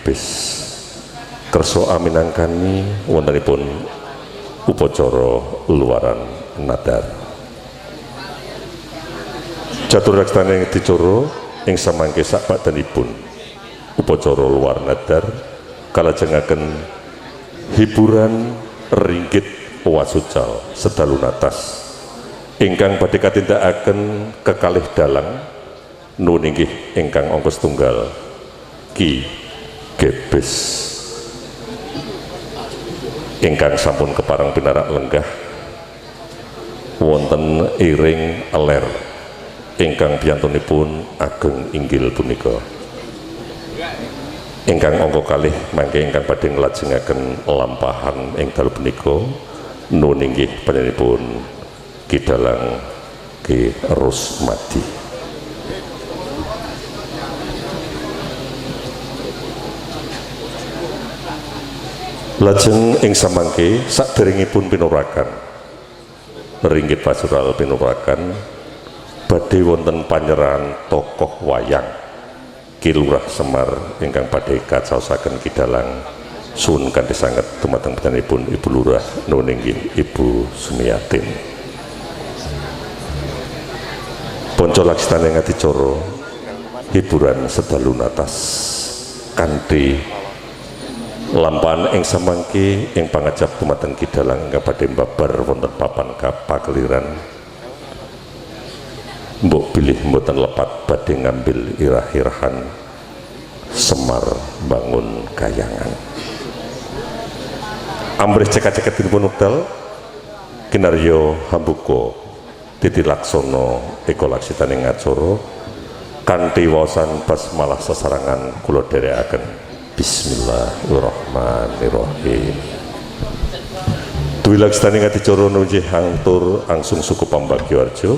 Gebes kersa aminangkani wontenipun upacara luaran nadar. Catur laksana adicara ing samangke sakbakdanipun upacara luar nadar kalajengaken hiburan ringgit wasucal sedalu natas ingkang badhe katindakaken kekalih dalang nuwun inggih ingkang angka setunggal Ki Gebes ingkang sampun kepareng pinarak lenggah wonten iring ler ingkang piyantunipun ageng inggil punika. Ingkang angka kalih mangke ingkang badhe nglajengaken lampahan ing dalu punika nuwun inggih panjenenganipun Ki Dalang Ki Rusmadi. Lajeng ing samangke saderengipun pinurakan ringgit pasural pinurakan badhe wonten panyerahan tokoh wayang Ki Lurah Semar ingkang badhe kacaosaken Ki Dalang suwun kanthi sanget dumateng panjenenganipun Ibu Lurah nuwun inggih Ibu Sumiyatin. Ponco laksana adicara hiburan sedalu natas kanthi lampahan ing samangke ing pangajap dumateng Ki Dalang ingkang badhe mbabar wonten papan pakeliran mbok bilih mboten lepat badhe ngambil irah-irahan Semar bangun kayangan. Amrih cekak-ceketipun wekdal kinarya hambuka titi laksana eka laksitaning acara kanthi waosan basmalah sesarangan kula dherekaken. Bismillahirrahmanirrahim. Dwi laksitaning adicara nunjih angtur angsung suku Pambagyaharja.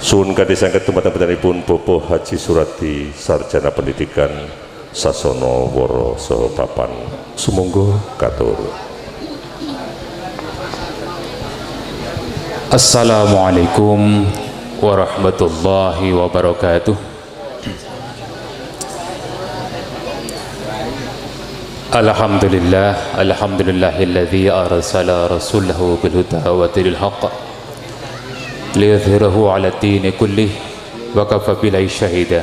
Suwun kanthi sanget dumateng panjenenganipun Bapak Haji Suradi Sarjana Pendidikan Sasana Wara saha Papan sumangga katur. Assalamualaikum warahmatullahi wabarakatuh. Alhamdulillah, alhamdulillahilladzi arsala rasulahu bil huda wa dinil haqq liyudhhirahu 'ala ad-dini kullih wa kafa billahi shahida.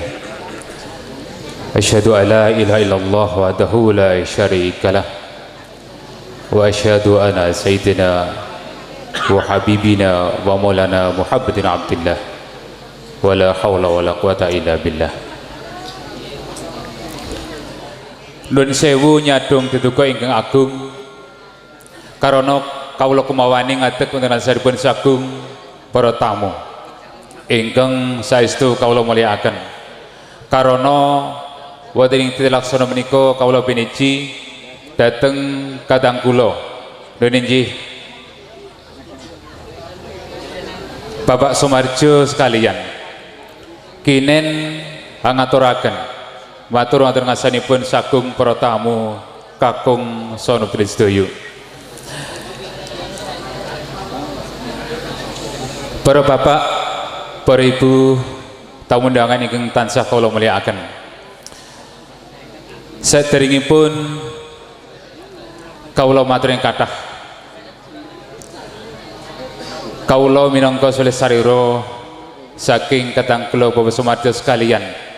Asyhadu an la ilaha illallah wahdahu la syarika lah wa asyhadu anna sayyidina wa habibina wa maulana Muhammadin abdillah wa la hawla wa la quwata illa billah. Nun sewu nyadong tetuka ingkang agung karana kawula kumawani ngadeg wonten asaripun sagung para tamu ingkang saestu kawula mulyakaken. Karana wonten ing tilaksana menika kawula piniji dhateng kadang kula nun inggih Bapak Sumarjo sekalian kinen angaturaken matur wonten ngasanipun sagung para tamu kakung sanutri sedaya. Para bapak, para ibu, tamu undangan ingkang tansah kawula mulyakaken. Saderengipun kawula matur ing kathah. Kawula minangka soleh sarira saking kadang kula Bapak Sumarjo sekalian.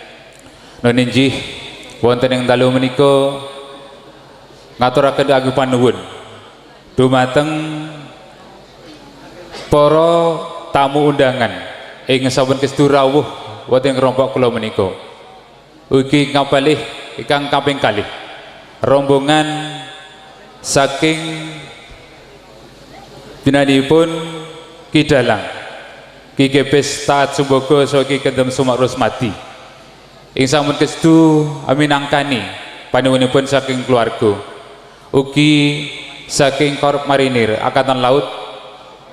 Nun inggih wonten ing dalu menika ngaturaken agung panuwun dumateng para tamu undangan ing sampun kestu rawuh wonten ing kelompok kula menika. Ugi ngapalih ingkang kaping kalih rombongan saking dinanipun Ki Dalang Ki Gebes Taat Sumbogo saha Ki Kendem Sumak Rusmadi ing sampun kestu aminangkani panuwunipun saking keluarga ugi saking Korps Marinir Angkatan Laut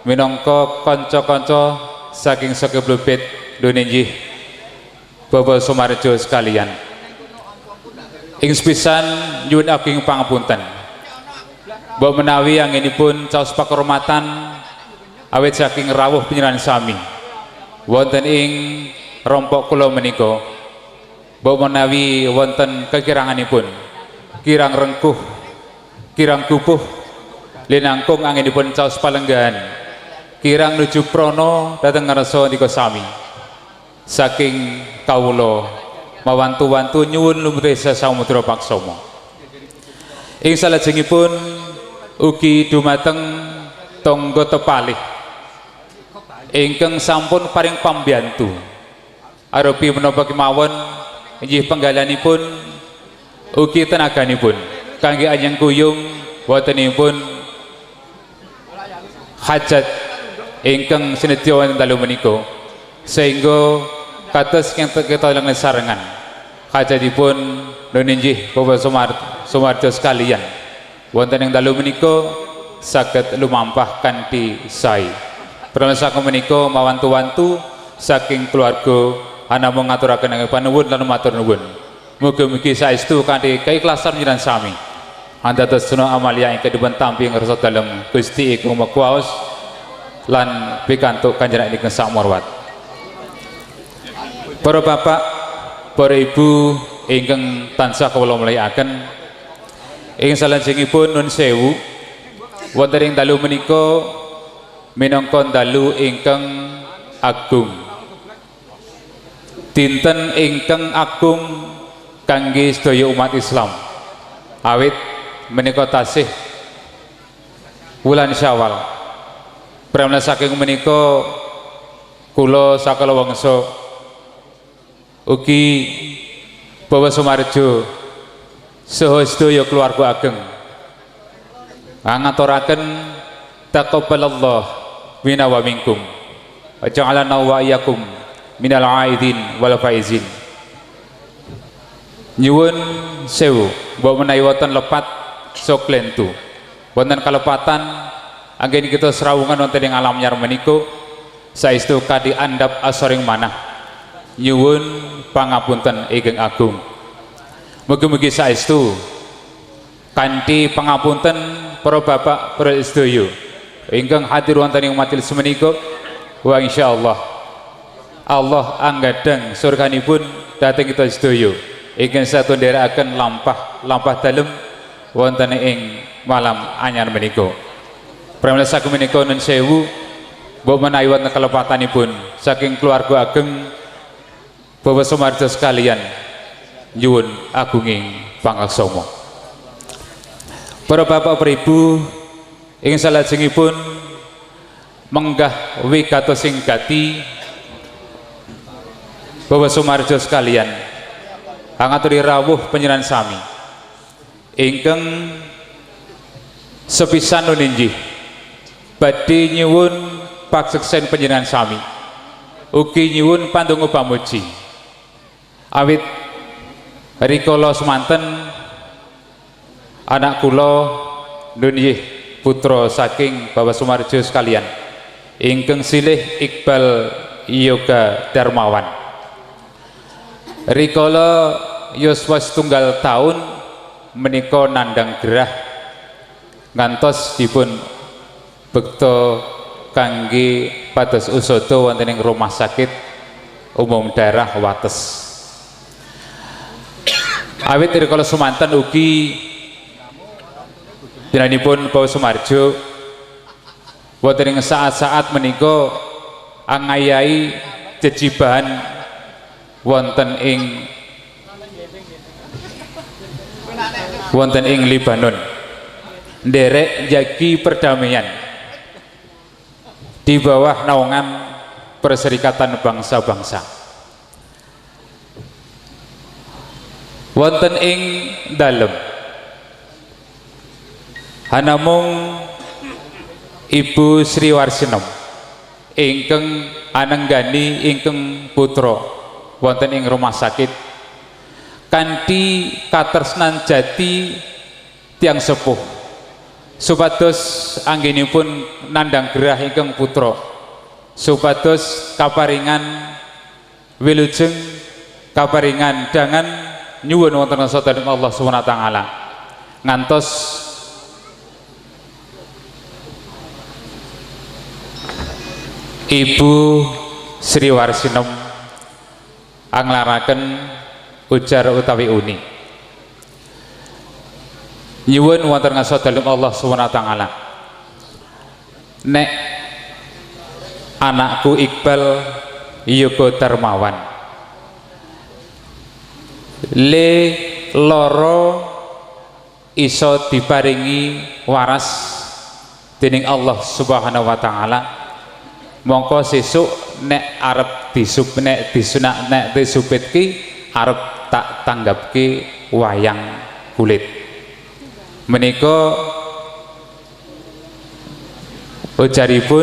minangka kanca-kanca saking Soke Blubet Dunenjih Bapak Sumarjo sekalian. Ing sepisan nyuwun ageng pangapunten mbok menawi anggenipun caos pakurmatan awit saking rawuh panjenengan sami wonten ing rompok kula menika mbok menawi wonten kekiranganipun Kirang rengkuh, kirang gupuh linangkung anggenipun caos palenggahan, kirang nuju prana dhateng ngarsa ndika sami. Saking kawula mawantu-wantu nyuwun lumrih sasamudra paksama. Ing salajengipun ugi dumateng tangga tepalih ingkang sampun paring pambiyantu arupi menapa kemawon inggih penggalanipun ugi tenaganipun kangge anyang kuyung wontenipun hajat ingkang sinedya wonten dalu menika, sehingga kados kita lengan sarengan hajatipun nun inggih Bapak Sumarjo sekalian wonten ing dalu menika saged lumampah kanthi sae. Pramila saking menika mawantu-wantu saking keluarga anamung ngaturaken ingkang panuwun lan matur nuwun. Mugi-mugi saestu kanthi keikhlasan panjenengan sami andados suna amalia ingkang dipun tampi ing ngarsa dalem Gusti ingkang Maha Kuwaos lan pikantuk kanjaran ingkang sakmorwat. Para bapak, para ibu ingkang tansah kawula mulyakaken, ing salajengipun nun sewu wonten ing dalu menika minangka dalu ingkang agung, dinten ingkang agung kangge sedaya umat Islam, awit menika tasih wulan Syawal. Pramila saking menika kula sakala wangsa ugi Bapak Sumarjo saha sedaya keluarga ageng ngaturaken taqabbalallah minna wa minkum wa ja'alana wa iyyakum minal aidin wal faizin. Nyuwun sewu mbok menawi wonten lepat sok lentu, wonten kalepatan anggen kita serawungan wonten ing alam nyar menika saestu kadhi andhap asoring manah. Nyuwun pangapunten ingkang agung. Mugi-mugi saestu kanthi pangapunten para bapak para sedaya ingkang hadir wonten ing majelis menika, wa insyaallah Allah anggadang surganipun dhateng kita sedaya ingkang satu nderekaken lampah-lampah dalem wonten ing malam anyar menika. Pramila saking menika nun sewu mbok menawi wonten kalepatanipun saking keluarga ageng Bapak Sumarjo sekalian nyuwun agunging pangaksama. Para bapak para ibu ing salajengipun menggah wigatos sing gati Bapak Sumarjo sekalian angaturi rawuh panjenengan sami ingkang sepisan nuninjih badhe nyuwun pakseksen panjenengan sami ugi nyuwun pandonga pamuji awit rikala semanten anak kula nunyih putra saking Bapak Sumarjo sekalian ingkang silih Iqbal Yoga Darmawan rikala yuswa setunggal taun menika nandhang gerah ngantos dipun bekta kangge pados usada wonten ing rumah sakit umum daerah Wates. Awit rikala semanten ugi dinanipun Bapak Sumarjo wonten ing saat-saat menika angayahi jejibahan wonten ing Libanon nderek jagi perdamaian di bawah naungan Perserikatan Bangsa-Bangsa. Wonten ing dalem hanamung Ibu Sri Warsinem ingkang anenggani ingkang putra wonten ing rumah sakit kanthi katresnan jati tiyang sepuh supados anggenipun nandhang gerah ingkang putra supados kaparingan wilujeng kaparingan dangan nyuwun wonten ngarsa dalem Allah Subhanahu wa taala ngantos Ibu Sri Warsinem anglaraken ujar utawi uni. Nyuwun wonten ngarsa dalem Allah Subhanahu wa taala. Nek anakku Iqbal Yoga Darmawan le loro iso diparingi waras dening Allah Subhanahu wa taala, mongko sesuk nek arep disup nek disunak nek disupitki arep tak tanggapke wayang kulit. Menika ujaripun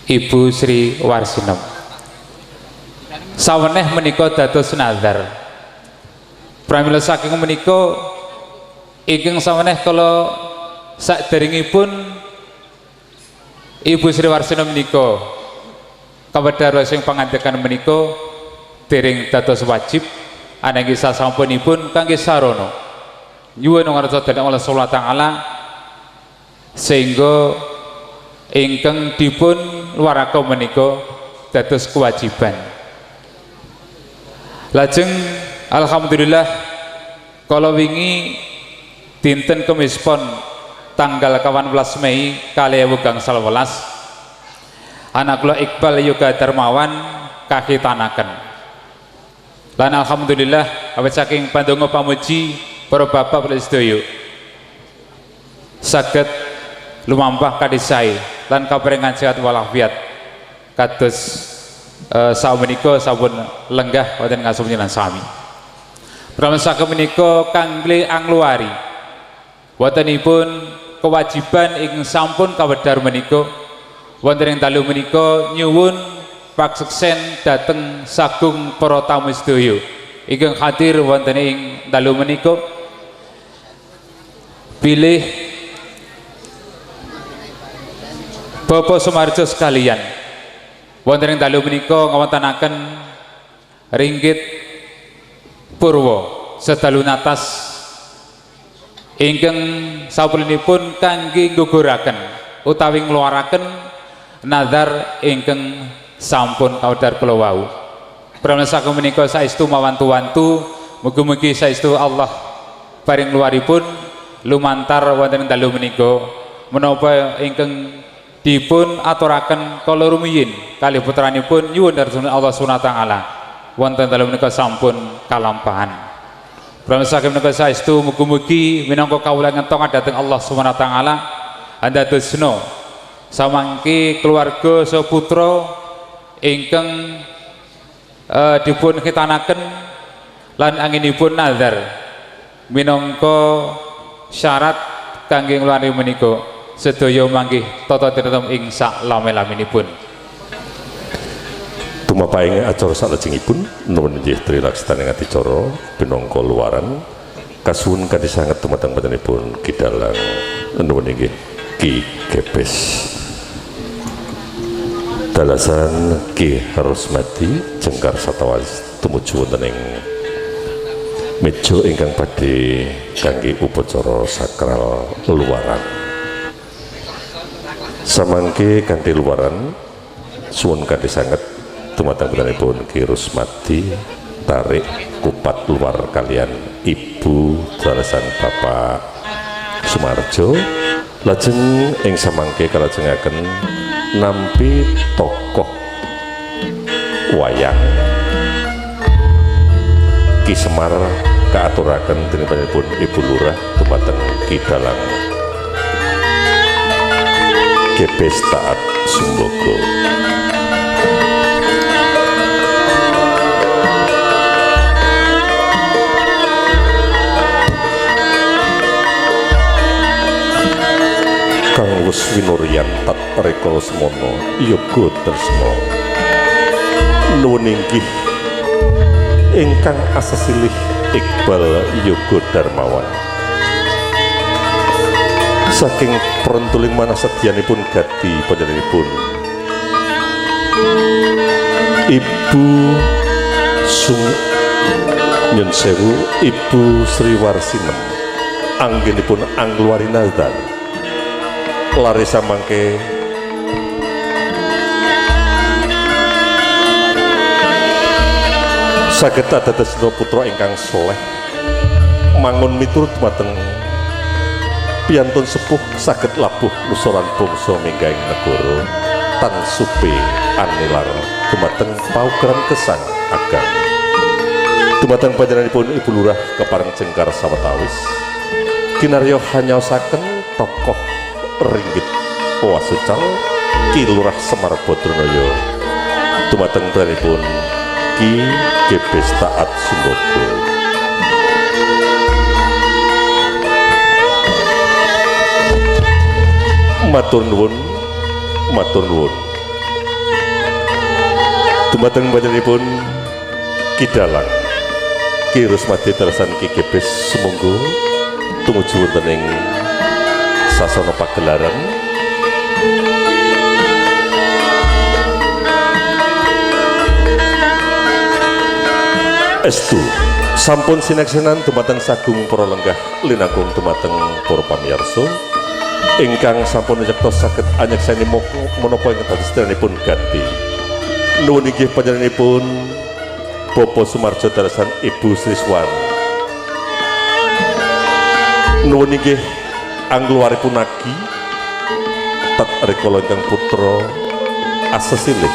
Ibu Sri Warsinem. Saweneh menika dados nazar. Pramila saking menika ingkang saweneh kala saderengipun Ibu Sri Warsinem menika kawedhar sing pangandikan menika dereng dados wajib ananging sasampunipun kangge sarana nyuwun ngarsa dening Allah Subhanahu wa taala sehingga ingkang dipun waraka menika dados kewajiban. Lajeng alhamdulillah kala wingi dinten Kemis Pon tanggal 18 Mei 2011 anak kula Iqbal Yoga Darmawan kahitanaken. Lan alhamdulillah awit saking pandonga pamuji para bapak sedaya saged lumampah kadhi sae lan kaparingan sehat walafiat kados saumenika sampun lenggah wonten ngarsa panjenengan sami. Pramila saking menika kangge angluari wontenipun kewajiban ingkang sampun kawedhar menika wonten ing dalu menika nyuwun paksuksen dhateng sagung para tamu sedaya ingkang hadir wonten ing dalu menika bilih Bapak Sumarjo sekalian wonten ing dalu menika ngawontenaken ringgit purwa sedalu natas ingkang sapulinipun kangge ngguguraken utawi ngluwaraken nazar ingkang sampun kawedhar kula wau. Pramila saking menika saestu mawantu-wantu mugi-mugi saestu Allah paring luwaripun lumantar wonten ing dalu menika menapa ingkang dipun aturaken kala rumiyin kalih putranipun nyuwun dhateng Allah Subhanahu wa taala wonten dalu menika sampun kalampahan. Pramila saking menika saestu mugi-mugi minangka kawula ngentongan dhateng Allah Subhanahu wa taala andadosna samangke keluarga saha putra ingkang dipun khitanaken lan anginipun nazar minangka syarat kangge ngluwari menika sedaya manggih tata tinata ing sak lame-laminipun. Tumapaing acara salajengipun nuwun inggih trilaksaning adicara pinangka luaran kasuwun kanthi sanget dumateng panjenenganipun Ki Dalang nuwun inggih Ki Gebes dalasan Ki Rosmadi jengkar satawas tumuju wonten ing meja ingkang badhe kangge upacara sakral luaran. Samangke kanthi luaran suwun kanthi sanget dumateng panjenenganipun Ki Rusmadi tarik kupat luar kalian Ibu dalasan Bapak Sumarjo. Lajeng ing samangke kalajengaken nampi tokoh wayang Ki Semar kaaturaken dening panjenenganipun Ibu Lurah dumateng Ki Dalang Gebes Taat Sumbogo. Kang wis winuryan tat reka semono yoga tresna nuwun inggih ingkang asesilih Iqbal Yoga Darmawan saking prentuling manah sedyanipun gati panjenenganipun Ibu Sung nyun sewu Ibu Sri Warsinem anggenipun angluari nazar lari samangke saged adadosna putra ingkang soleh Mangun miturut dumateng piyantun sepuh saged labuh nusoran bangsa minggahing negara tan supe anilar dumateng paugeran gesang agami. Dumateng panjenenganipun Ibu Lurah kepareng jengkar sawetawis kinarya hanyaosaken tokoh ringgit Wasucal Ki Lurah Semar Badranaya dumateng putranipun Ki Gebes Taat Sumbogo. Matur nuwun, matur nuwun. Dumateng panjenenganipun Ki Dalang Ki Rusmadi dalasan Ki Gebes sumangga tumuju wonten ing sasana pagelaran. Estu sampun sineksenan dumateng sagung para lenggah linangkung dumateng para pamirsa ingkang sampun nyekto saged anyekseni menapa ingkang dados sedherekipun ganti. Nuwun inggih panjenenganipun Bapak Sumarjo dalasan Ibu Sriswan. Nuwun inggih angluwaripun agi tat rikala ingkang putra asesilih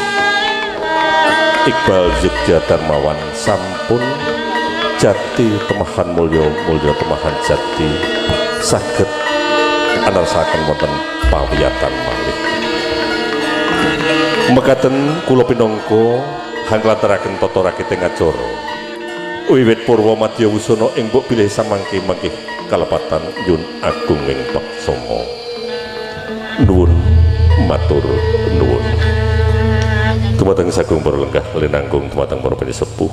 Iqbal Yogya Darmawan sampun jati temahan mulya mulya temahan jati saged anarsaken wonten pawiyatan malih. Mekaten kula pinangka hanglantaraken tata rakiting acara wiwit purwa madya wusana ing mbok bilih samangke mangkih kalepatan nyun agung ing paksama. Nuwun matur nuwun. Dumateng sagung para lenggah linangkung dumateng para pinisepuh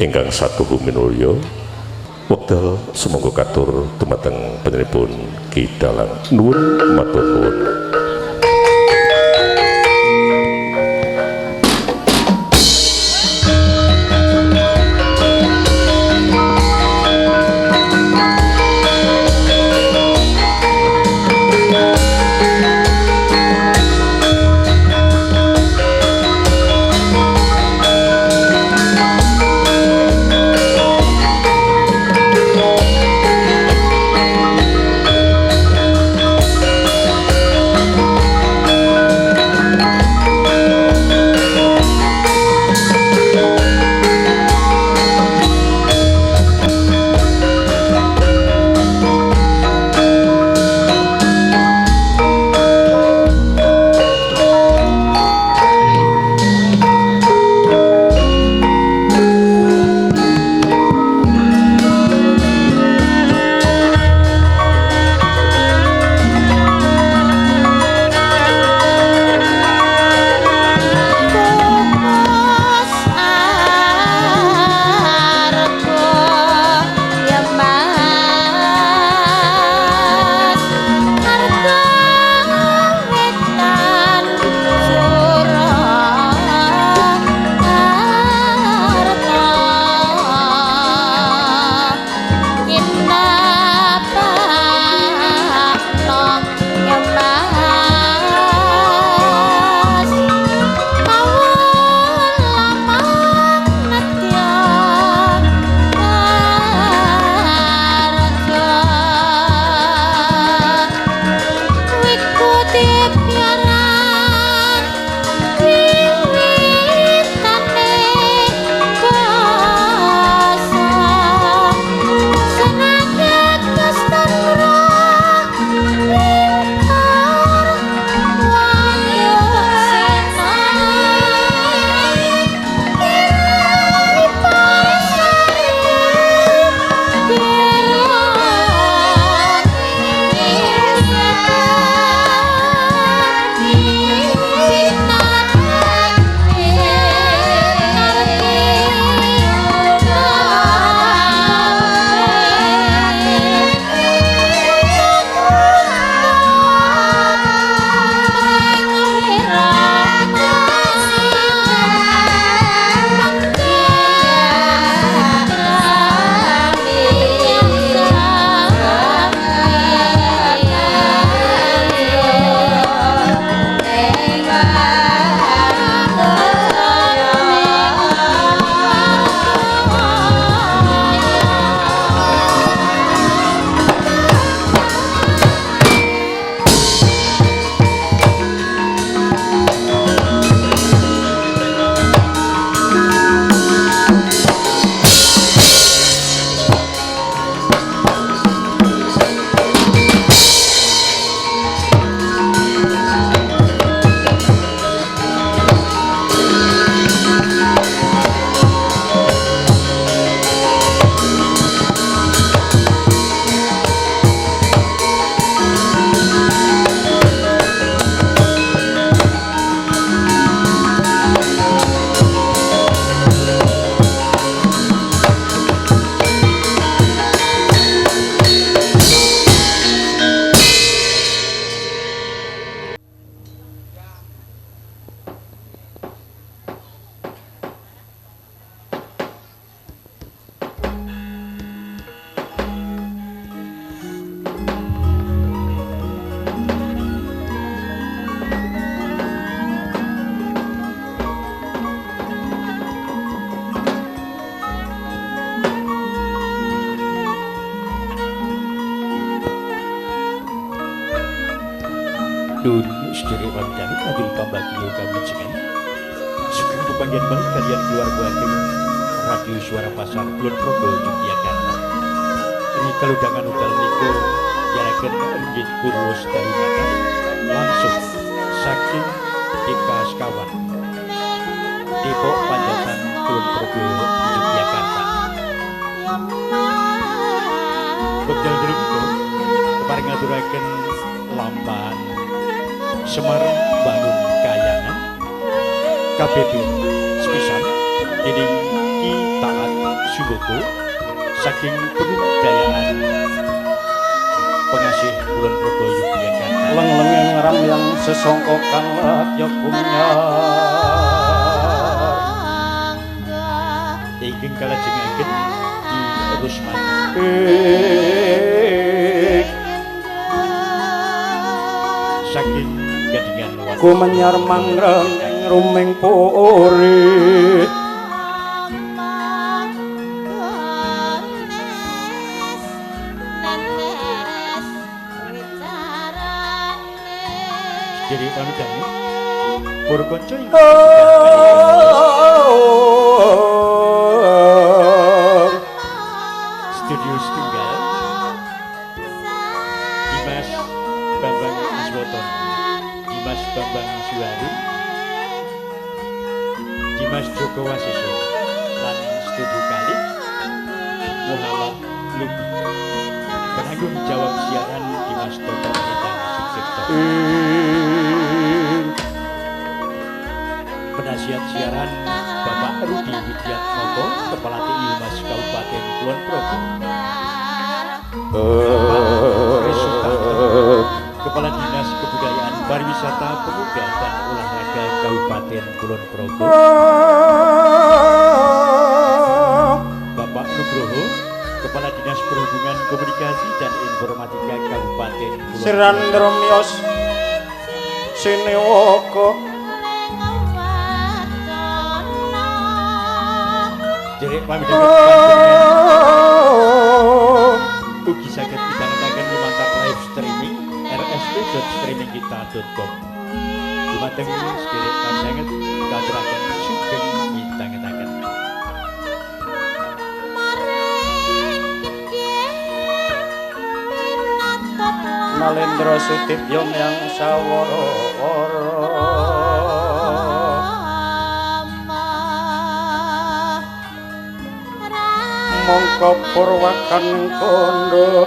ingkang satuhu minulya wekdal sumangga katur dumateng panjenenganipun Ki Dalang. Nuwun matur nuwun. Nun sedherek pamidanget aturi pambagio kamijengan. Sugeng pepanggihan malih kaliyan keluarga ageng Radio Suara Pasar Kulon Progo Yogyakarta. Ing kalodhangan wekdal menika yaraken ringgit purwa sedayu langsung saking DK Sekawan Depok Panjatan Kulon Progo Yogyakarta. Wekdal menika kepareng ngaturaken lampahan Semar Bangun Kayangan KBB sepisan dening Ki Taat Sumbogo saking Pengudayaan Pengasih Kulon Progo Yogyakarta. Leng-lengeng ramyang sesongko kang ladya kumyar ingkang kalajengaken Ki Rusman saking Gadingan Watu. Kumenyar mangreng ing ruming puri Dari pamidange para kanca ingkang studio setunggal Dimas Bambang Aswoto, Dimas Bambang Suwarun, Dimas Joko Wasiso, lan studio kali Muhammad Lubi. Penanggung jawab siaran Dimas Toto Endang Sucipto. Penasihat siaran Bapak Rudi Widiatmoko, Kepala TI Humas Kabupaten Kulon Progo. Bapak Risutanto, Kepala Dinas Kebudayaan Pariwisata Pemuda dan Olahraga Kabupaten Kulon Progo. Bapak Nugroho, Kepala Dinas Perhubungan Komunikasi dan Informatika Kabupaten Kulon Progo. Sirandra miyos siniwaka Derek pamidanget panjenengan ugi saged midhangetaken lumantar live streaming rsp.streamingkita.com. Dumateng sederek pamidanget katuraken sugeng midhangetaken. Nalendra Sutibya yang sawara-wara mongko purwakan kondo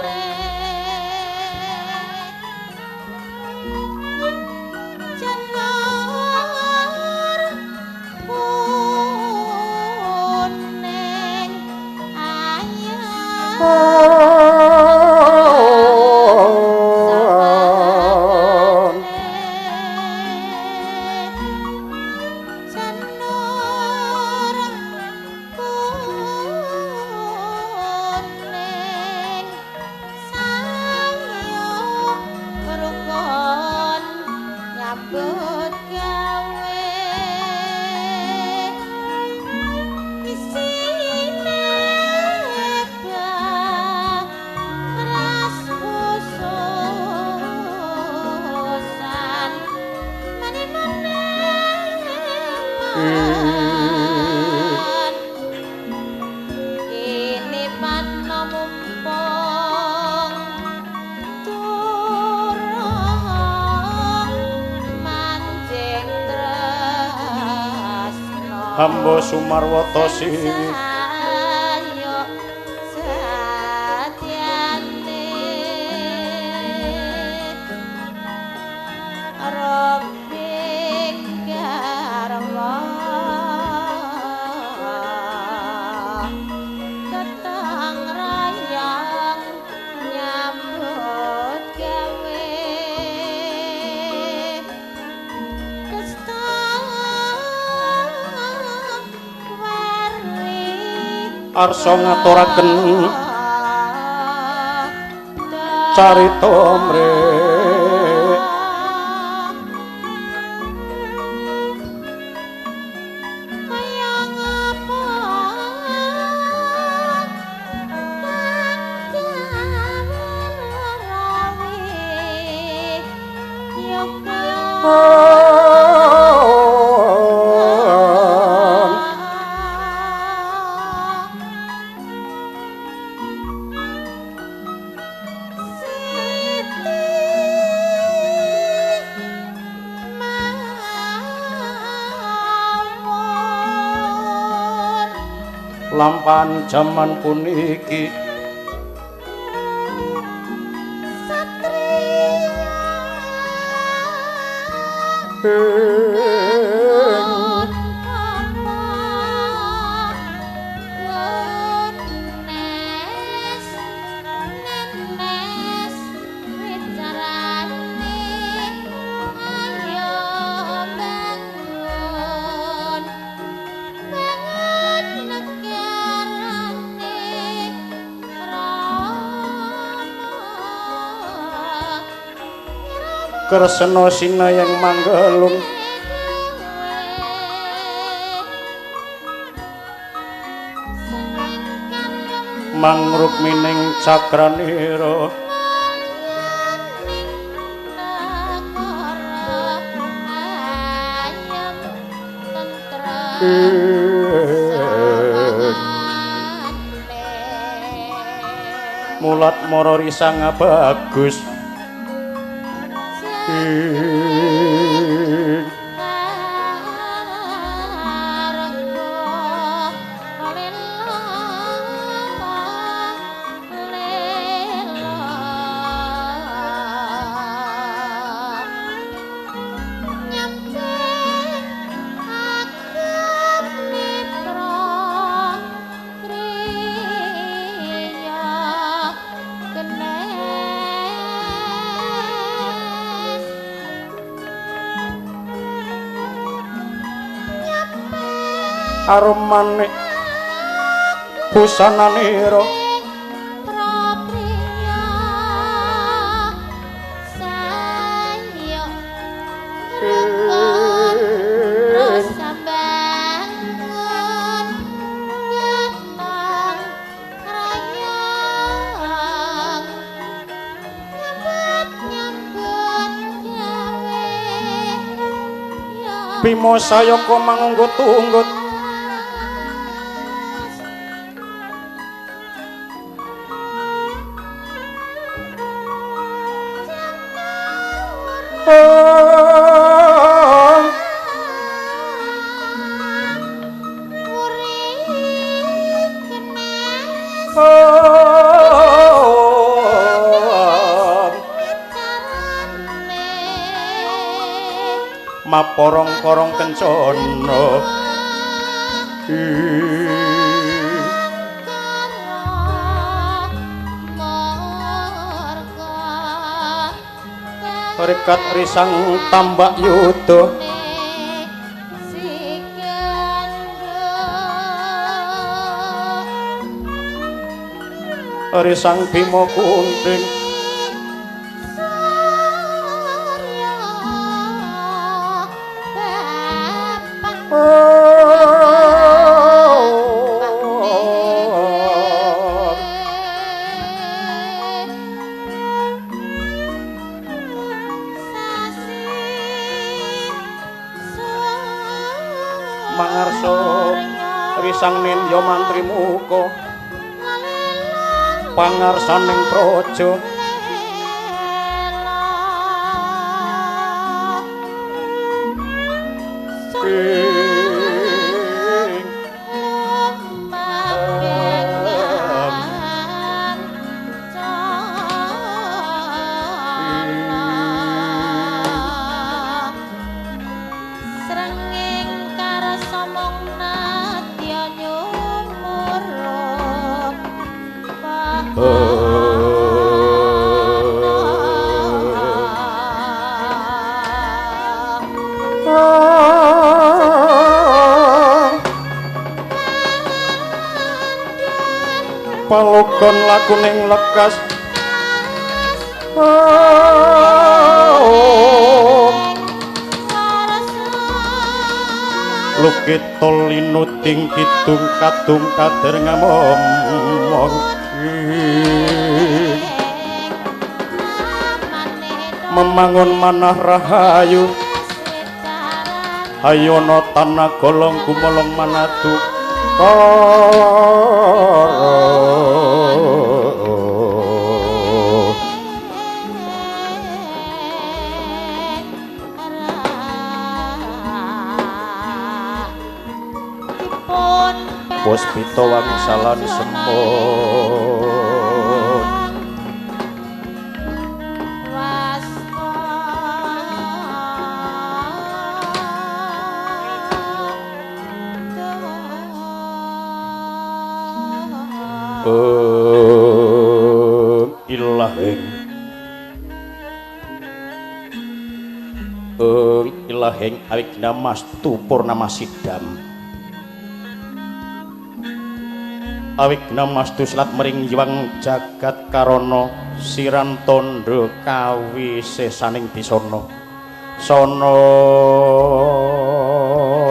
hamba sumarwata siwi arsa ngaturaken carita mrek kaya ngapa Lampahan jaman puniki Kresna sinayang manggelung mangrukmining cakranira mulat mara risang bagus. Arumane busananira Bima sayaka mangunggut-unggut maporong-porong kencana Rekat risang tambak yuda risang Bima Kunting mangarsa risang nindya mantri muka pangarsaning praja Palogon lakuning lekas lukita linuting kidung kadung kader ngamomong memangun manah rahayu. Hayana tanah golong gumolong manadu kara. Puspita wangsalan semut ilahing ilahing awigna mastu purnama sidam awigna mastu selat mering yiwang jagat karana siran tandha kawisesaning bisana sana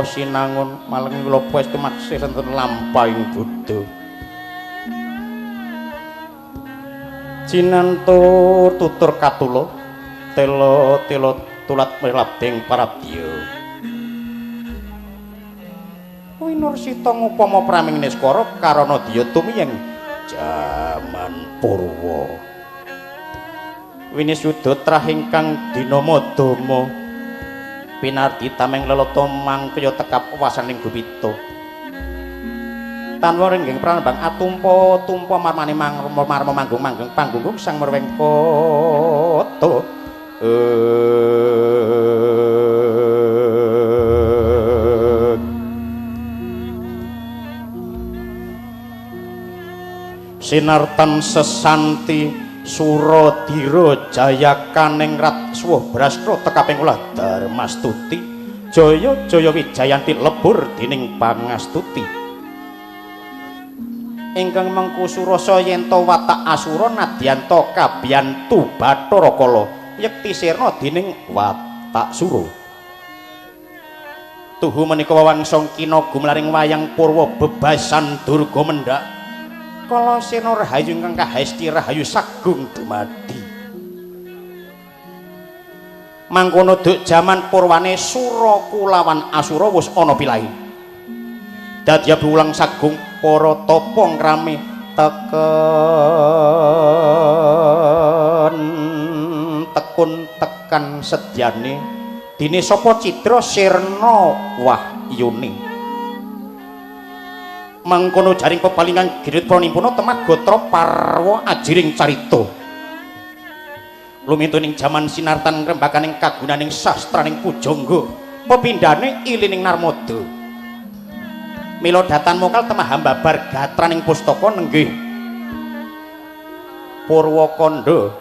sinangun maleng lopo estu maksih senten lampahing buddha cinantur tutur katula tela tela tulat milabding parabdya winursita ngupama praming niskara karana dya tumiyeng jaman purwa winisuda trah ingkang dinama dama pinardi tameng lelata mangkaya tekap wasaning gupita tanwa ringging pranambang atumpa tumpa marmane marma manggung manggung panggung sang merweng kota. Sinartan sesanti suradira jayakaning rat suwuh brastra tekaping ulah darmastuti jaya jaya wijayanti lebur dening pangastuti ingkang mengku surasa yenta watak asura nadyanta kabiyantu bathara kala yekti sirna dening watak sura tuhu menika wewangsa kina gumlaring wayang purwa bebasan durga mendhak kala sirna rahayu ingkang kahesti rahayu sagung dumadi mangkono duk jaman purwane sura kulawan asura wis ana pilahi dadya piwulang sagung para tapa ngrame teken tekun tekan sedyane dene sapa cidra sirna wahyune mangkono jaring pepalingan girit pranimpuna temah gatra parwa ajiring carita lumintu ning jaman sinartan ngrembakaning kagunaning sastraning pujangga pepindhane ilining Narmada mila datan mokal temah hambabar gatraning pustaka nenggih Purwakanda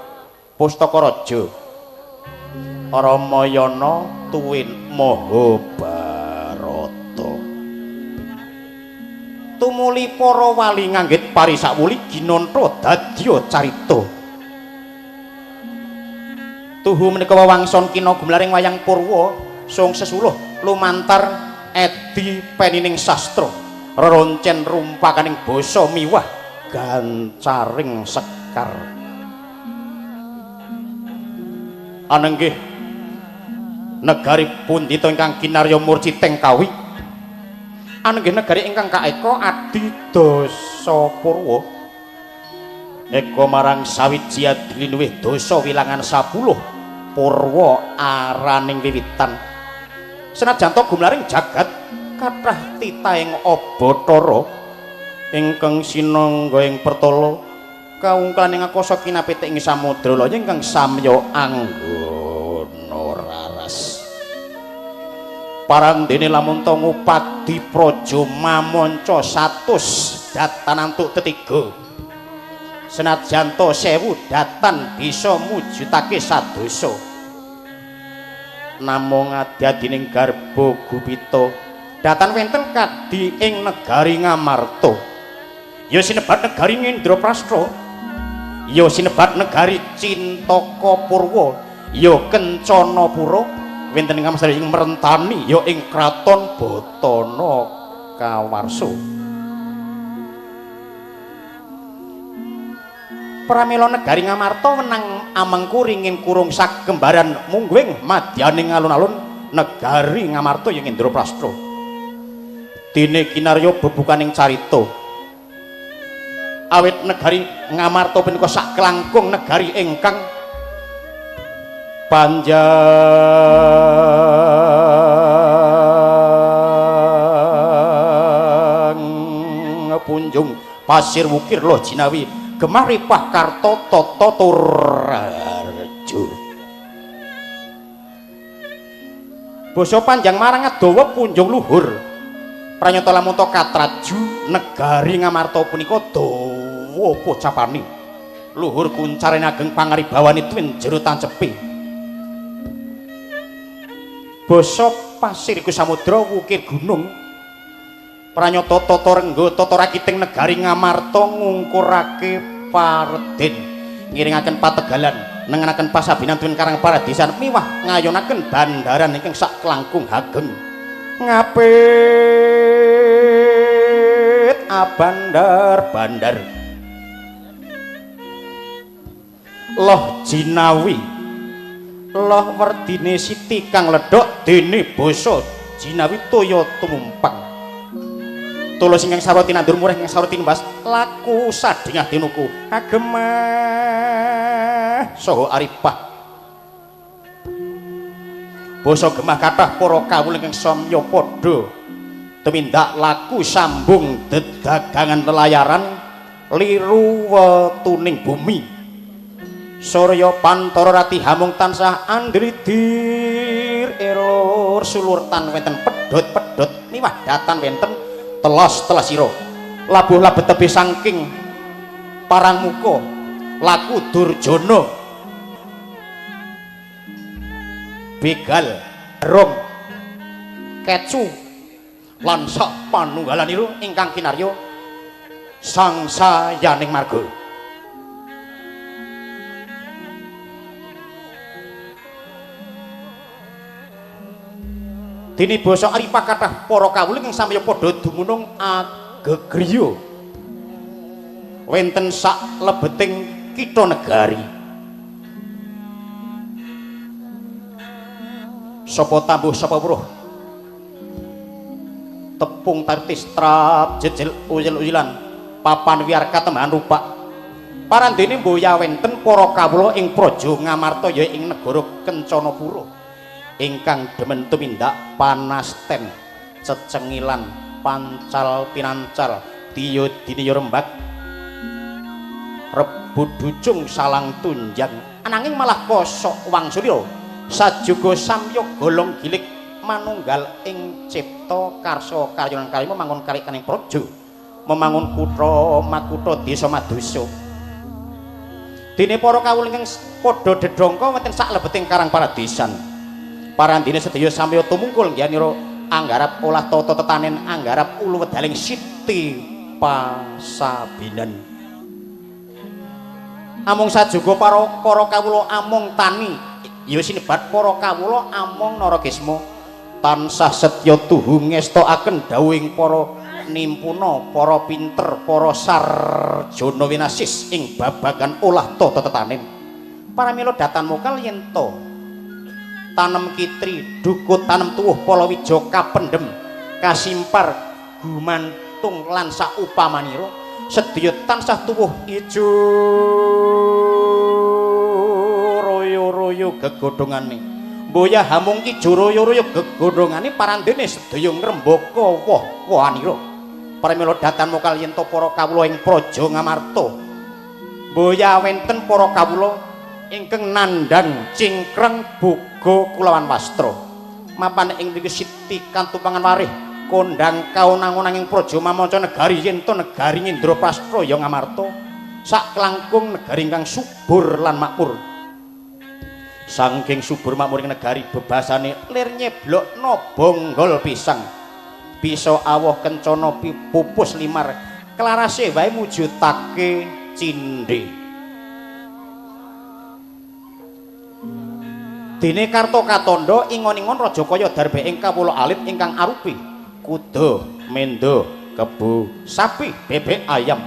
Pustaka Raja Ramayana tuwin Mahabharata tumuli para wali nganggit parisawuli ginanta dadya carita tuhu menika wewangson kina gumlaring wayang purwa sung sesuluh lumantar edi penining sastra reroncen rumpakaning basa miwah gancaring sekar anenggih negari pundita ingkang kinarya murciteng kawi anenggih negari ingkang kaeka adi dasa purwa eka marang sawiji adlinuwih dasa wilangan 10 purwa araning wiwitan senajan to gumlaring jagat kathah titahing abatara ingkang sinangga ing pertala kaungkalaning akasa kinapit ing samudra laya ingkang samya anggana raras parang dene lamun ta ngupadi praja mamanca 100 datan antuk tetiga senajan to 1000 datan bisa mujudake sadosa namung adi-adining garba gupita datan wenten kadi ing negari Ngamarta ya sinebat negari Indraprastha ya sinebat negari Cintaka Purwa ya Kencanapura wenten ing ngamsari ing merentani ya ing kraton Batana Kawarsa. Pramila negari Ngamarta wenang amengku ringin kurung sakembaran mungguing madyaning alun-alun Negari Ngamarta ing Indraprastha. Dene kinarya bebukaning carita. Awit negari Ngamarta punika saklangkung negari ingkang panjang punjung pasir wukir loh jinawi gemah ripah karta tata tur raharja. Basa panjang marang dawa punjung luhur pranyata lamun ta katraju negari Ngamarta punika dawa pocapane luhur kuncarane ageng pangaribawane tuwin jero tancepe. Basa pasir iku samudra wukir gunung pranyata tata rengga tata rakiting negari Ngamarta ngungkurake pareden ngiringaken pategalan nengenaken pasabinan tuwin karang paradisan miwah ngayonaken bandaran ingkang saklangkung hageng ngapit abandar bandar loh jinawi loh werdine siti kang ledhok dene basa jinawi toya tumumpang tulus ingkang sarwa tinandur murih ingkang sarwa tinumbas laku sadingah tinuku agemah saha aripah. Basa gemah kathah para kawula ingkang samya padha tumindak laku sambung dedagangan lelayaran liru wetuning bumi. Surya pantara rati hamung tansah andridir elur sulur tan wenten pedhot-pedhot miwah datan wenten telas-telas sira labuh labet tebih saking parang muka laku durjana begal rong kecu lan sak panunggalanira ingkang kinarya sangsayaning marga. Dene basa aripah kathah para kawula ingkang samya padha dumunung agegriya wenten sak lebeting kitha negari. Sapa tambuh sapa weruh tepung tartis trap jejel uyel-uyelan papan wiyar katembahan rupak. Parandene mboya wenten para kawula ing praja Ngamarta ya ing negara Kencanapura ingkang demen tumindak panasten cecengilan pancal pinancal diya diniya rembag rebut ducung salang tunjang ananging malah kosok wangsulya sajuga samya golong gilik manunggal ing cipta karsa karya lan karya mangun karikaning praja memangun kutha makutha desa madosa. Dene para kawula ingkang padha dedhongka wonten sak lebeting karang paradisan. Parandene sedaya samya tumungkul ngyanira anggarap olah tata tetanen anggarap ulu wedaling siti pasabinan. Amung sajuga para kawula amung tani ya sinebat para kawula amung naragisma tansah setya tuhu ngestokaken dawuhing para nimpuna, para pinter, para sarjana winasis ing babagan olah tata tetanen. Paramila datan mokal yen to tanem kitri, dukut tanem tuwuh palawija kapendhem, kasimpar gumantung lan saupamanira sedaya tansah tuwuh ijo royo-royo gegodhongane. Mboya hamung ijo royo-royo gegodhongane parandene sedaya ngrembaka woh-wohanira. Pramila datan mokal yen to para kawula ing praja Ngamarta. Mboya wenten para kawula ingkang nandhang cingkrang boga kulawan wastra. Mapan ing mriku siti kantumpangan warih kondhang kaonang-onanging praja mamanca negari yen to negari Indraprastha ya Ngamarta saklangkung negari ingkang subur lan makmur. Saking subur makmur ing negari bebasane lir nyeblokno bonggol pisang. Bisa awoh kencana pupus limar klarase wae mujudake cindhe. Dene karta katandha ingon-ingon raja kaya darbe ing kawula alit ingkang arupi kuda, mendo, kebo, sapi, bebek, ayam.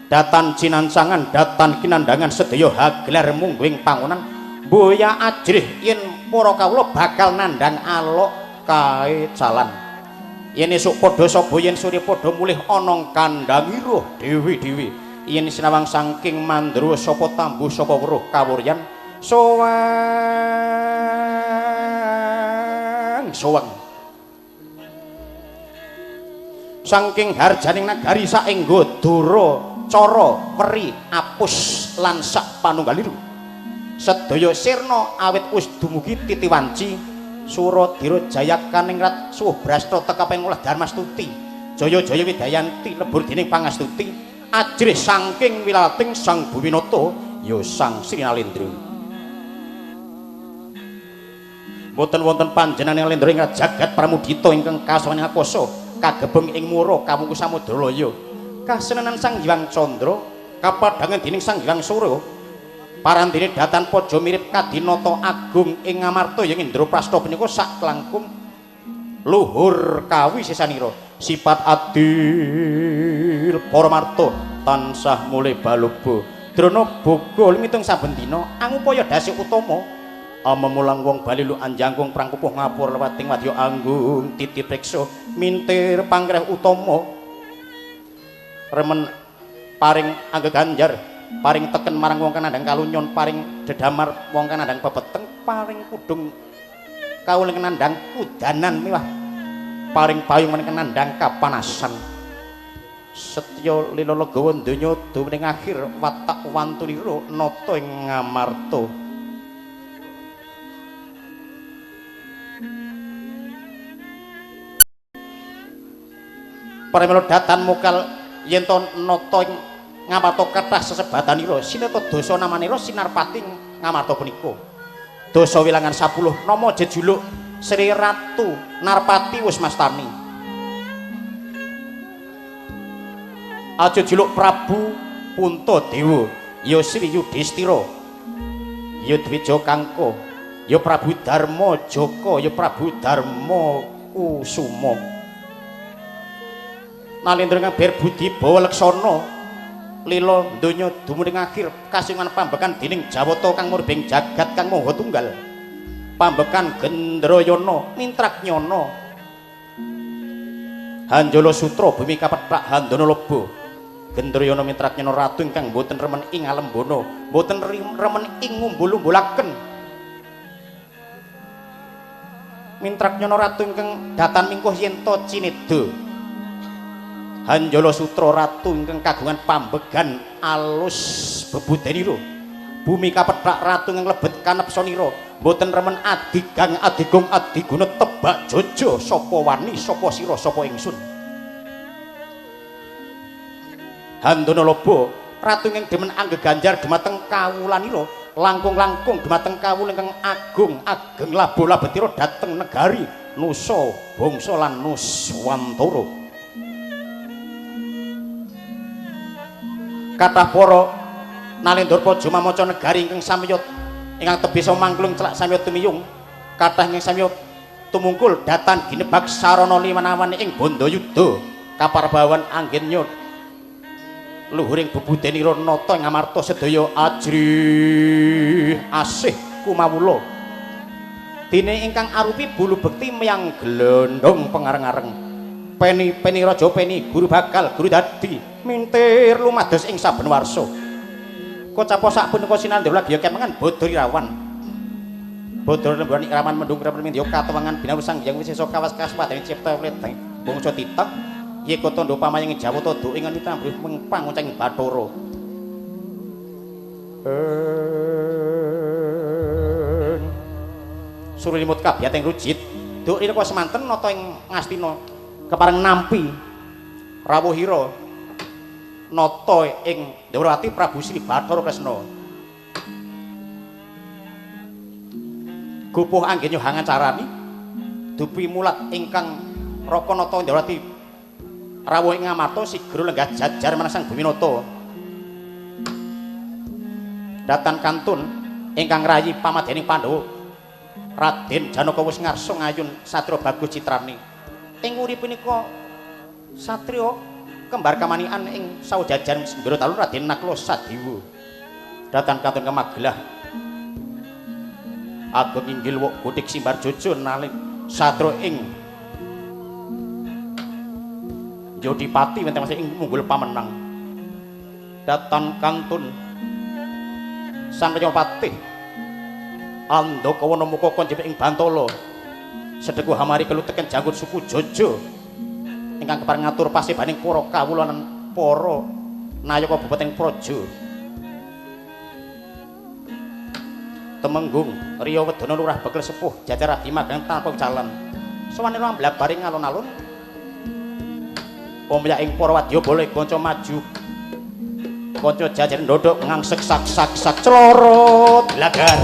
Datan cinancangan, datan kinandhangan sedaya hagelar mungguing pangonan. Mboya ajrih yen para kawula bakal nandhang alok kae jalan. Yen esuk padha saba yen sore padha mulih ana kandhangira dewi-dewi. Yen sinawang saking mandra sapa tambuh sapa weruh kawuryan sowang sowang. Saking harjaning nagari saengga dara cara weri apus lan sak panunggaliru sedaya sirna awit wis dumugi titi wanci Suradira Jaya kaningrat suwuh brasta tekaping olah Darmastuti Jaya-jaya Widayanti lebur dening pangastuti ajrih saking wilalating Sang Buwinata ya Sang Sri Nalendra. Mboten wonten panjenengan Nalendra ing jagat pramudita ingkang kasowan akasa kagebeng ing mura kamungku samudra laya kasenenan Sang Hyang Candra kapadhangan dening Sang Hyang Surya parantine datan paja mirip kadinata agung ing Ngamarta yen Indraprasta punika sak langkung luhur kawi sesanira sifat adil paramarta tansah mulih baloba drana boga lumitung saben dina angupaya dasik utama amemulang wong bali lu anjangkung prang kupuh ngapur lewating wadya anggung titi preksa mintir pangkreh utama remen paring angga ganjar paring teken marang wong kanandhang kalunyon paring dedamar wong kanandhang pepeteng paring kudung kawula nandhang kudanan miwah paring payung meneng nandhang kapanasan setya lila legawa donya dumening akhir watak wantunira nata ing Ngamarta. Pramila datan mokal yen to nata ing Ngamarta kathah sesebatanira sineta dasa namanira Sinarpati Ngamarta punika. Dasa wilangan 10 nama jejuluk Sri Ratu Narpati wis mastani. Aja juluk Prabu Puntadewa ya Sri Yudhistira ya Dwija Kangka ya Prabu Darma Jaka ya Prabu Darma Kusuma. Nalendra ngaber budi bawa leksana lila donya dumuning akhir kasingan pambekan dening Jawata kang murbeng jagat kang maha tunggal pambekan Gendrayana Mintraknyana Hanjala Sutra bumi kapethak Handana Loba Gendrayana Mintraknyana ratu ingkang boten remen ing alembana boten remen ing ngumbul-umbulaken Mintraknyana ratu ingkang datan mingkuh yen to cineda Hanjala Sutra ratu ingkang kagungan pambegan alus bebudenira bumi kapethak ratu ingkang lebet kanepsanira mboten remen adigang adigung adiguna tebak jojo sapa wani sapa sira sapa ingsun Handana Loba ratu ingkang demen anggeganjar dumateng kawulanira langkung-langkung dumateng kawula ingkang agung ageng labo labetira dhateng negari Nusa Bangsa lan Nuswantara. Kathah para Nalendra Praja mamaca negari ingkang samya ingkang tebih mangklung celak samya tumiyung kathah ingkang samya tumungkul datan ginebak sarana limanawan ing Bandayuda kaparbawan anggenya luhuring bebudenira nata ing Ngamarta sedaya ajrih asih kumawula dene ingkang arupi bulu bekti miyang glondong pengareng-areng peni peni raja peni guru bakal guru dadi mintir lumados ing saben warsa kocapa sapunika sinandra lagi kemengan Badha Irawan Badha lemburan irawan mendung remen mindya katuwangan binawu Sang Hyang Wisesa kawas kaspadane cipta wledeng bangsa titek yeka tandha pamayeng Jawata do ing anitambruh panguceng Bathara. Surimut kabiyateng rujit duk rineka semanten nata ing Ngastina kepareng nampi rawuhira nata ing Dwarawati Prabu Sri Bathara Kresna. Gupuh anggenya hangacarani dupi mulat ingkang raka nata Dwarawati rawuh ing Ngamarta sigra lenggah jajar marang Sang Buminata. Datan kantun ingkang rayi pamadening Pandhawa Raden Janaka wis ngarsa ngayun satria bagus citrane. Ing urip punika satria kembar kamanikan ing sawajajan Sendra Talun Raden Nakula Sadewa. Datan kantun kemagelah Ageng inggil wuk gudik simbar jojo nalik satro ing Jodipati wonten masih ing munggul pamenang. Datan kantun Sang Rayapatih Andakawana muka konjep ing Bantala. Sedeku hamari keluteken janggut suku Jojo ingkang kepareng ngatur pasebaning para kawula lan para nayaka Bupati Praja. Temenggung Riya Wedana Lurah Bekel Sepuh Jajar Abdi Magang tanpa jalan. Sowanira amblabare alun-alun. Omya ing para wadya boleh kanca maju. Kanca jajar ndodhok ngangsek sak sak sak clorot lagar.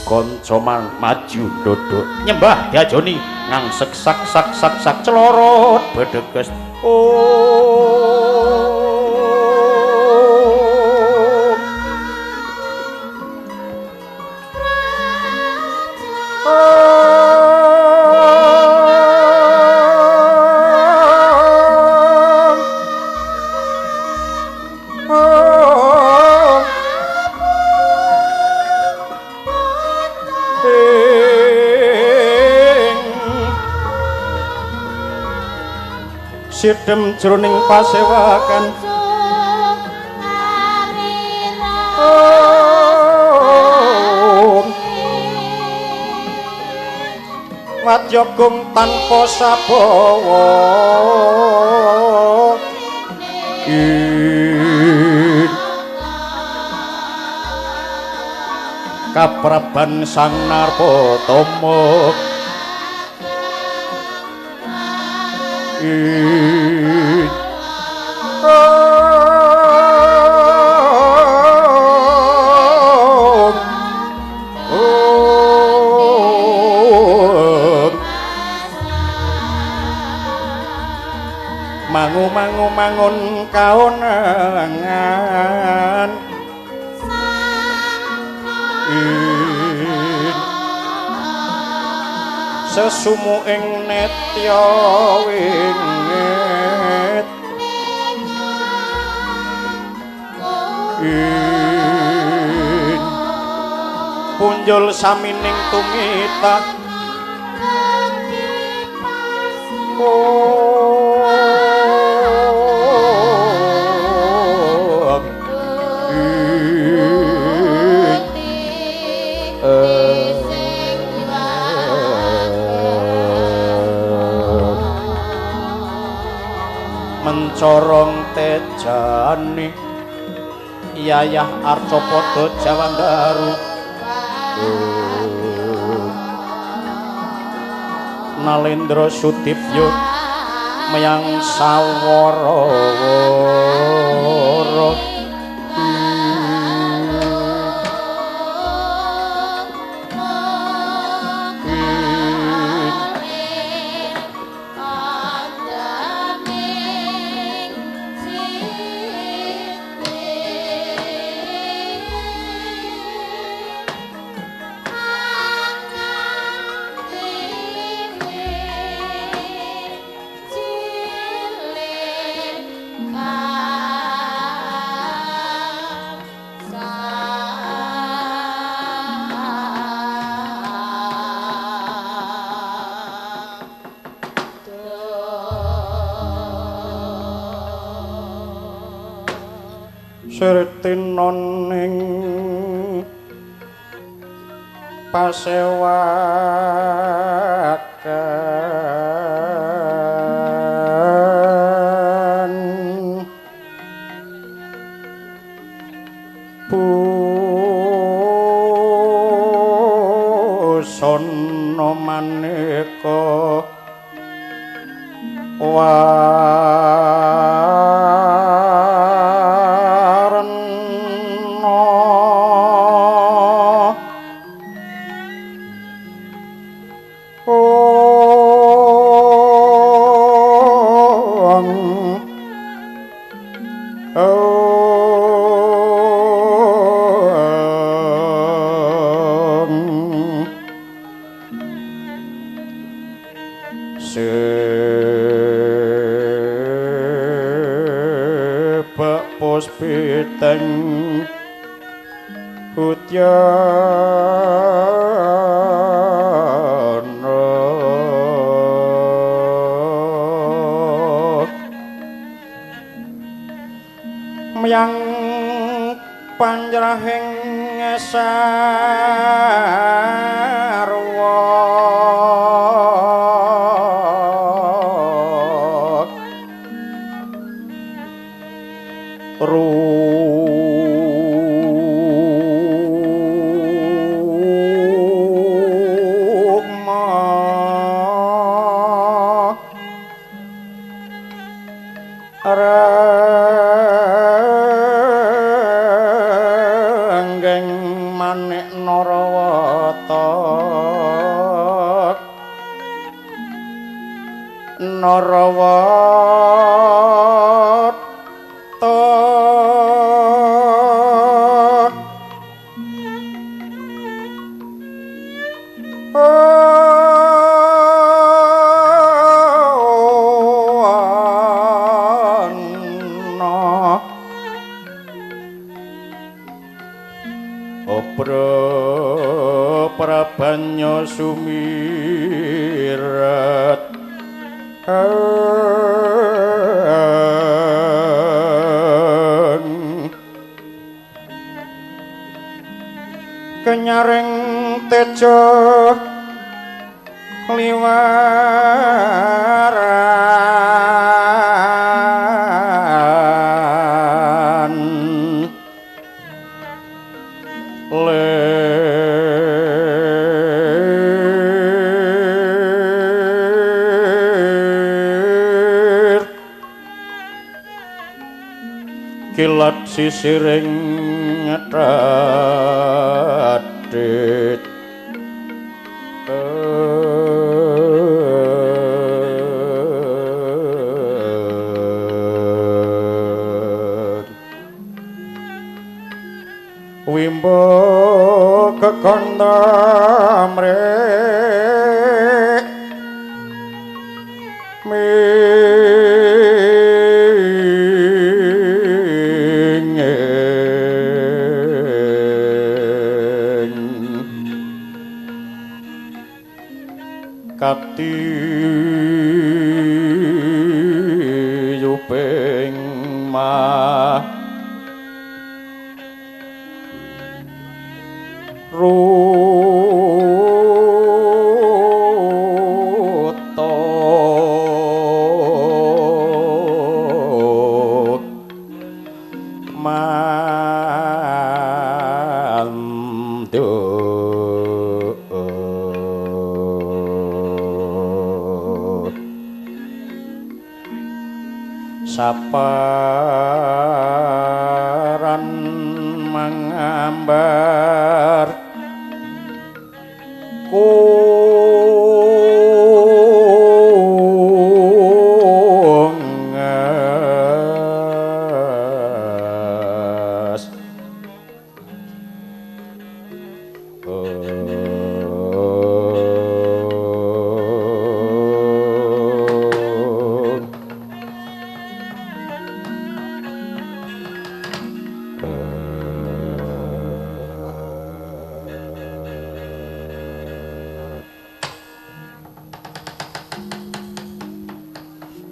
Kanca maju ndodhok nyembah diajoni ngangsek sak sak sak sak clorot bedeges. Om Sidem jroning pasewakan Wadyagung tanpa sabawa Kapraban Sang Narpatama Mangu mangu mangun kaonangan Sesumu ing netya wingit Punjul samining tumitak Mencorong tejane Yayah Arcapada Jawandaru Nalendra Sudibya meyang sawara-wara. Sirtinon ing pasewakan busana maneka warna. Sebab puspiteng hutyana miyang panjrahing sarwa rukma renggeng manik Narawata Narawata Prabanya sumirat kenyaring tejo liwaran kilat sisiring tadit wimbo kekondo mrek kati yuping ma ruta mandu saparan mangambar kungas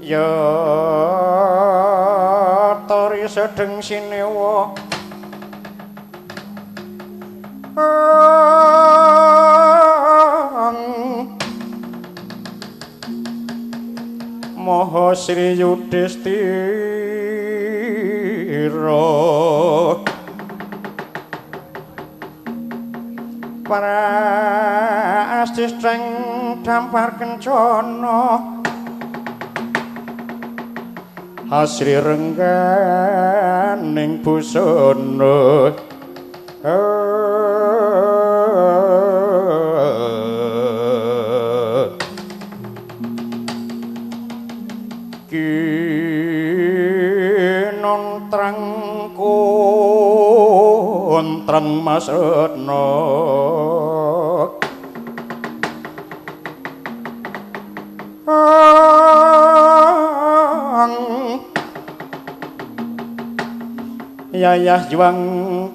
Ya tori sedeng sinewa Maha Sri Yudhistira Prastisteng dampar kencana asri rengganing busana kinontrang Kuntreng Mas Retno Yayah Juang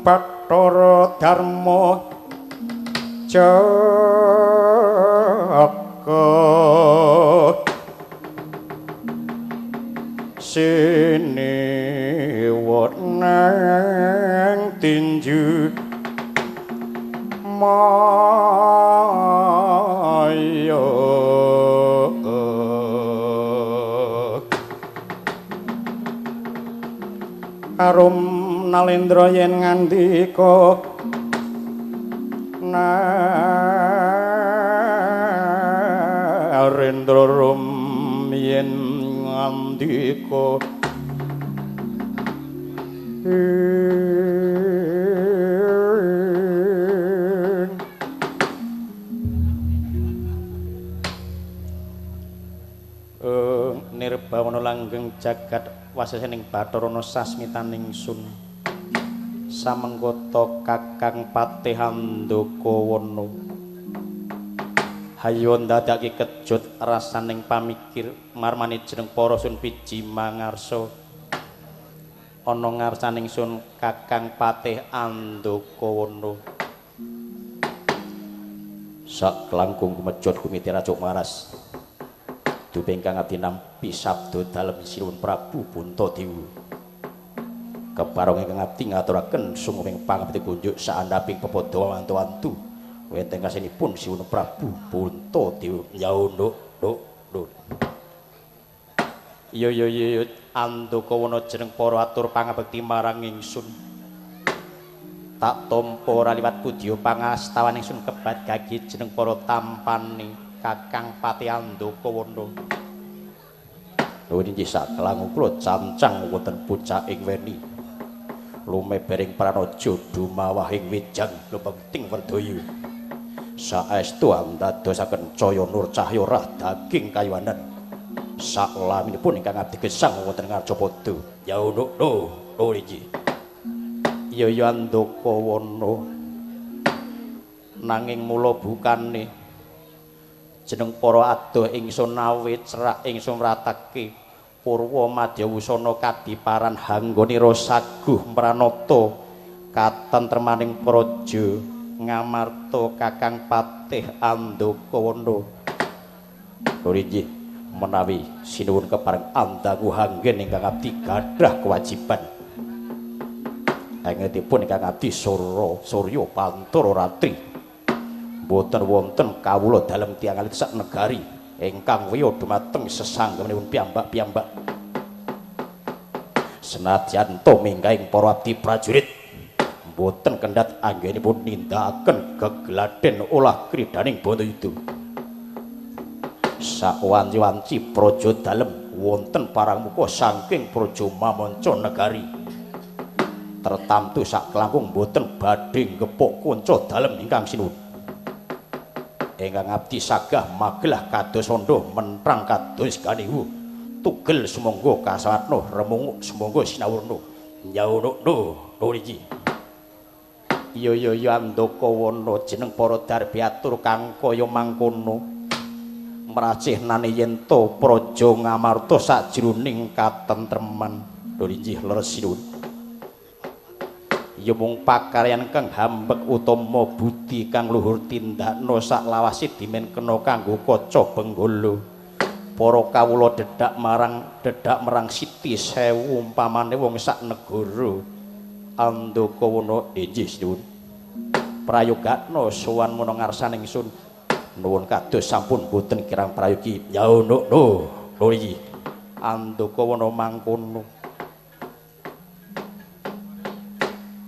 Bathara Dharma Jaka Siniwut nang tinju maya. Arum Nalendra yen ngandika Narendra rum yen ngandika Nirbawana langgeng jagat wasesening Bathara sasmitaning sun samengkota Kakang Patih Handakawana. Hayo ndadekake kejut rasaning pamikir marmane jeneng para sun piji mangarsa ana ngarsaning sun Kakang Patih Handakawana. Sak langkung kumejot kumiti rajuk maras dupe ingkang abdi nampi sabda dalem Sinuwun Prabu Puntadewa. Kepareng ingkang abdi ngaturaken sungguh pangabekti kunjuk saandhaping pepadha wantu-wantu wonten kasenipun Sinuwun Prabu Puntadewa. Ya nduk nduk nduk. Iya iya iya Andakawana jeneng para atur pangabekti marang ingsun. Tak tampa ora liwat pudya pangastawan ingsun kebat gagi jeneng para tampane Kakang Patih Andakawana. Nuwun inggih sakelangu kula cancang wonten pucaking weni. Lumebering pranaja dumawahing wijang lumengting werdaya. Saestu andadosaken caya nur cahya rah daging kayuwanan. Saklaminipun ingkang abdi gesang wonten Ngarcapada. Ya nduk lho inggih. Iya ya Andakawana. Nanging mula bukane jeneng para adoh ingsun awe cerak ingsun ratake purwa madyawusana kadiparan hanggonira saguh mranata katentremaning praja Ngamarta Kakang Patih Andakawana. Lho inggih menawi sinuwun kepareng andangu hanggen ingkang abdi gadah kewajiban. Engetipun ingkang abdi surya pantara ratri. Mboten wonten kawula dalem tiyang alit sak negari ingkang wiya dumateng sesanggemanipun piyambak-piyambak. Senadyan to minggahing para abdi prajurit mboten kendhat anggenipun nindakaken gegladen olah kridaning Bantayuda. Sawanci-wanci praja dalem wonten parangmuka saking praja mamanca negari. Tertamtu saklangkung mboten badhe ngepuk kanca dalem ingkang sinuwun. Ingkang abdi sagah magelah kados andha mentrang kados ganiwu tugel sumangga kasawatna remunguk sumangga sinawurna. Ya nduk lho iki. Iya iya iya Andakawana jeneng para darbi atur kang kaya mangkono mracih nane yen to praja Ngamarta sajroning katentreman. Lho inggih leres sinuwun. Ya mung pakaryan kang hambek utama budi kang luhur tindakna saklawase dimen kena kanggo kaca benggala. Para kawula dedhak marang siti sewu umpamane wong sak negara. Andakawana inggih sinuwun. Prayogakna sowan mena ngarsaning ingsun. Nuwun kados sampun boten kirang prayogi. Ya nduk lho lho iki. Andakawana mangkono.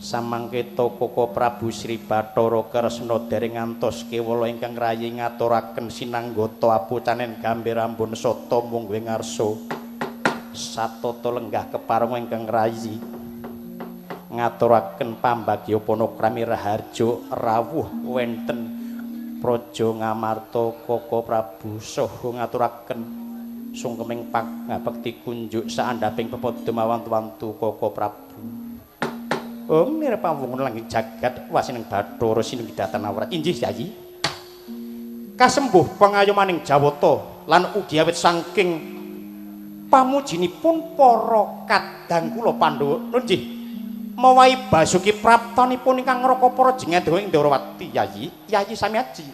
Samangketa Koko Prabu Sri Bathara Kresna dereng ngantos kewala ingkang rayi ngaturaken sinanggata apucanen gambir ambun sata mungguing ngarsa. Satata lenggah kepareng ingkang rayi ngaturaken pambagya panakrami raharja rawuh wenten praja Ngamarta Koko Prabu saha ngaturaken Sungkeming pangabekti kunjuk saandhaping pepadha mawantu-wantu Koko Prabu. Om nir pawungun langit jagat wasineng Bathara sinunggi datan awrat. Injih Yayi. Kasembuh pangayomaning Jawata lan ugi awit saking pamujinipun para kadang kula Pandhawa. Nggih. Mawahi basuki praptanipun ingkang ngraka para jengadha ing Ndrawati Yayi. Yayi sami aji.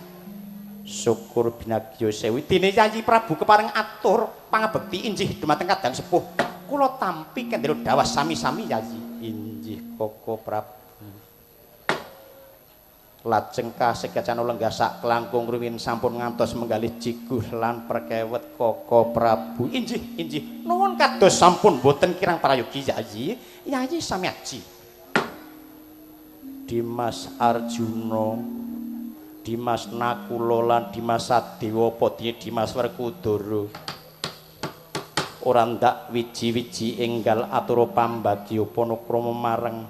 Syukur binagya sewi dene Yayi Prabu kepareng atur pangabekti injih dumateng kadang sepuh. Kula tampi kendel dawah sami-sami Yayi. Injih Koko Prabu. Lajeng kasekecana lenggah sak klangkung rumiyin sampun ngantos menggalih jiguh lan perkewet Koko Prabu. Injih, injih. Nuwun kados sampun boten kirang prayogi Yayi. Yayi sami aji. Dimas Arjuna, Dimas Nakula lan Dimas Sadewa padya Dimas Werkudara. Ora ndak wiji-wiji enggal atura pambagya panakrama marang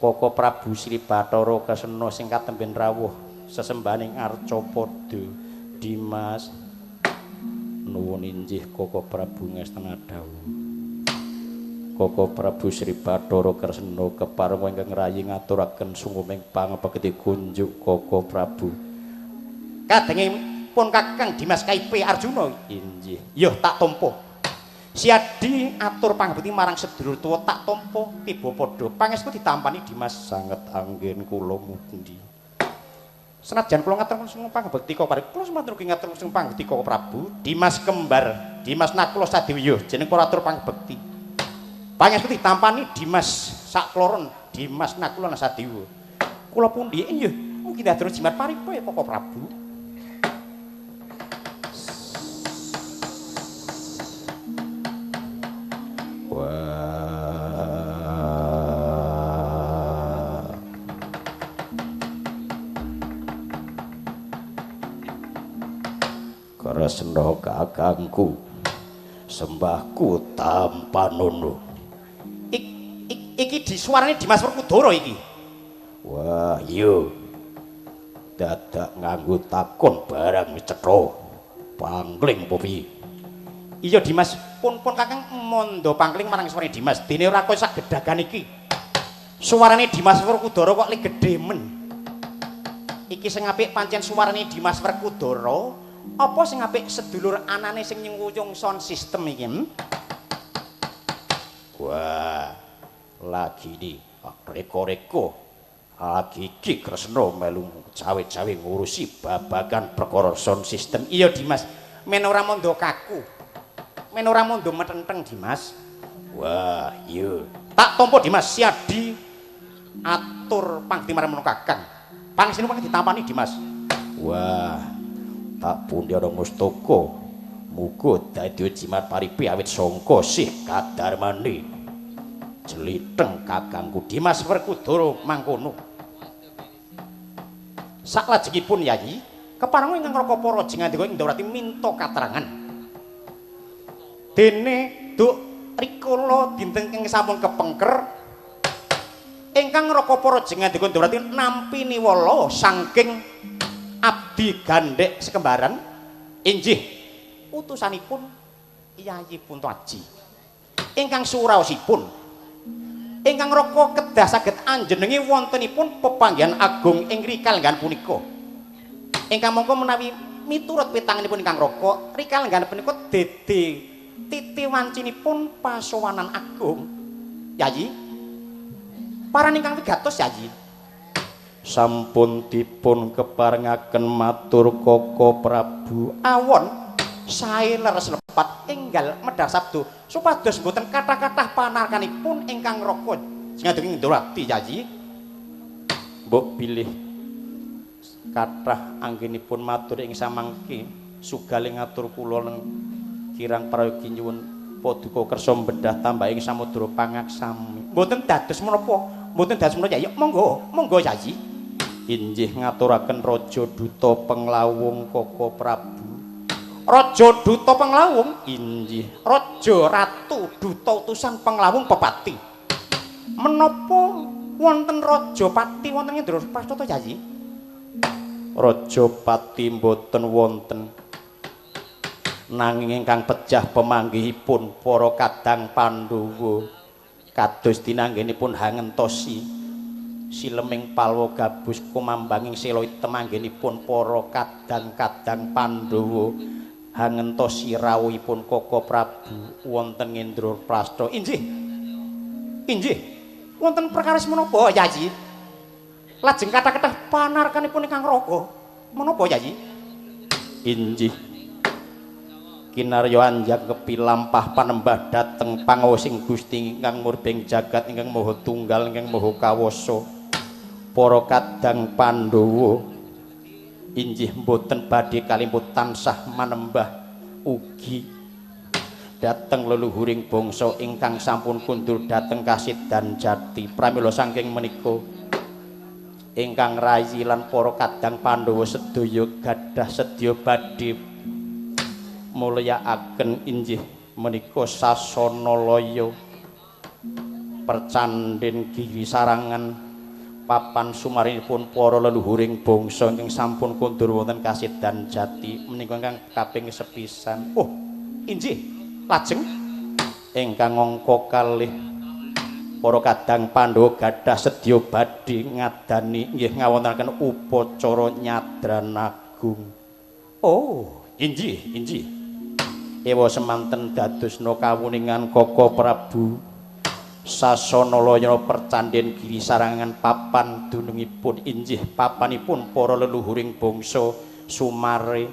Koko Prabu Sri Bathara Kresna sing katemben rawuh sesembahaning arcapada. Dimas nuwun injih Koko Prabu ngestana dawuh. Koko Prabu Sri Bathara Kresna kepareng ingkang rayi ngaturaken sungkuming pangabekti kunjuk Koko Prabu. Kadenge pun Kakang Dimas KIP Arjuna. Injih. Yo tak tampa. Siadi atur pangabekti marang sedulur tuwa tak tampa tiba padha. Pangestu ditampani Dimas sanget anggen kula mundi. Senajan kula ngatur sung pangabekti Koko Prabu, kula sematur ugi ngatur sung pangabekti Koko Prabu. Dimas kembar, Dimas Nakula Sadewa jeneng kula atur pangabekti. Pangestu ditampani Dimas sakloron, Dimas Nakula Sadewa. Kula pundi nggih mugi dados jimat paripa ya Koko Prabu. Wah. Kresna kakangku sembahku tampanono. Iki disuarane Dimas Werkudara iki. Wah, iya. Dadak nganggo takon barang cetha. Pangling apa piye? Iya Dimas, pun kakang mondo pangling marang suarane Dimas. Dene ora kaya sak gedagan iki. Suarane Dimas Werkudara kok le gedhe men. Iki sing apik pancen suarane Dimas Werkudara, apa sing apik sedulur anane sing nyengkuyung sound system iki? Wah, lagi ni reko-reko lagi iki Kresna melu cawe-cawe ngurusi babagan perkara sound system. Iya Dimas, men ora mondo kaku. Men ora mondo metenteng Dimas. Wah, iya. Tak tampa Dimas siadi atur pangdi marang kakang. Pangsinu pang ditampani Dimas. Wah, tak pundi ana mustaka. Muga dadi jimat paripi awit sangka sih kadarmane. Jliteng kakangku Dimas Werkudara mangkono. Saklajengipun Yayi, kepareng ingkang raka para jengandika ing Ndawrati minta katerangan. Dene duk rikala dinten ing sampun kepengker ingkang raka para jengandika Ndawrati nampi niwala saking abdi gandhek sekembaran injih utusanipun Yayi Punto Aji ingkang suraosipun ingkang raka kedah saged anjenengi wontenipun pepanggihan agung ing rikalenggahan punika. Ingkang mongko menawi miturut pitanganipun ingkang raka rikalenggahan punika dede titi wancinipun pasowanan agung. Yayi, paran ingkang wigatos Yayi. Sampun dipun keparengaken matur Koko Prabu. Awon sae leres lepat enggal medhar sabda supados mboten kathah-kathah panarkanipun ingkang raka sing Ndrawati Yayi. Mbok bilih kathah anggenipun matur ing samangke sugale ngatur kula kirang prayogi nyuwun paduka kersa bedah tambahing samudra pangaksami. Mboten dados menapa, mboten dados menapa Yayi. Monggo, monggo Yayi. Injih ngaturaken Raja Duta Penglawung Koko Prabu. Raja Duta Penglawung injih Raja Ratu Duta utusan Penglawung Pepati. Menapa wonten Raja Pati wonten Indraprasta to Yayi? Raja Pati mboten wonten. Nanging ingkang pejah pemanggihipun para kadang Pandhawa kados dinanggenipun hangentosi sileming palwa gabus kumambanging sela item anggenipun para kadang-kadang Pandhawa hangentosi rawuhipun Koko Prabu wonten Indraprasta. Inggih. Inggih. Wonten perkawis menapa, Yayi? Lajeng kathah-kathah panarkanipun ingkang raka. Menapa, Yayi? Inggih. Kinarya anjak kepilampah panembah dhateng pangawasing Gusti ingkang murbeng jagat ingkang maha tunggal ingkang maha kawasa. Para kadang Pandhawa inggih mboten badhe kalimput tansah manembah ugi dhateng leluhuring bangsa ingkang sampun kundur dhateng kasidan jati. Pramila saking menika ingkang rayi lan para kadang Pandhawa sedaya gadah sedya badhe mulyakaken inggih menika sasana laya percandhen giri sarangan papan sumarinipun para leluhuring bangsa ingkang sampun kundur wonten kasidan jati menika ingkang kaping sepisan. Oh, inggih. Lajeng ingkang angka kalih para kadang Pandhawa gadah sedya badhe ngadani nggih ngawontenaken upacara nyadran agung. Oh, inggih, inggih. Ewa semanten dadosna kawuningan Koko Prabu sasana laya percandhen giri sarangan papan dunungipun inggih papanipun para leluhuring bangsa sumare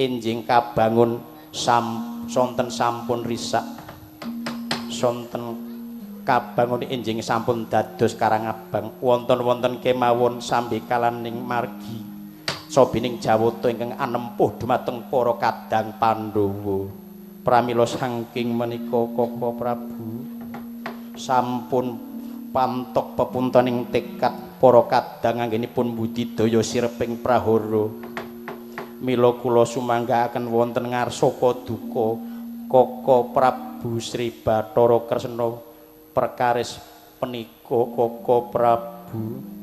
enjing kabangun sonten sampun risak sonten kabangun enjing sampun dados Karangabang wonten-wonten kemawon sambekalaning margi sobining jawata ingkang anempuh dumateng para kadang Pandhawa. Pramila saking menika Koko Prabu sampun pantok pepuntoning tekad para kadang anggenipun budidaya sireping prahara. Mila kula sumanggaaken wonten ngarsa paduka Koko Prabu Sri Bathara Kresna perkaris punika Koko Prabu.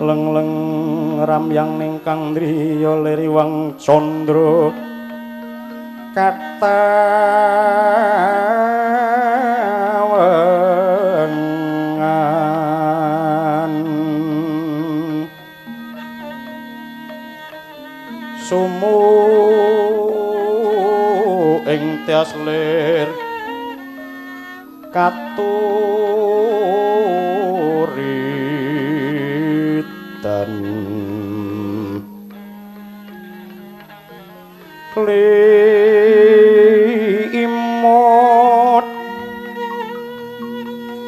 Leng-leng ramyang ningkang driya liriwang candra katawengan sumu ing tias lir katuritan klimot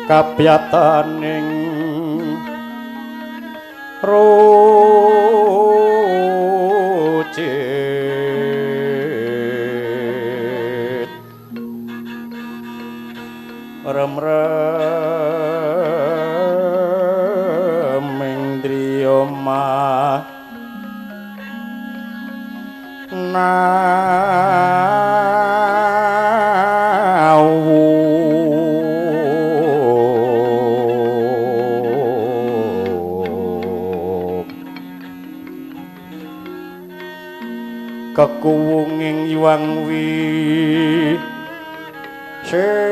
kapyataning rucit rem-rem ing driya nawu kekuwunging yuang wi seso.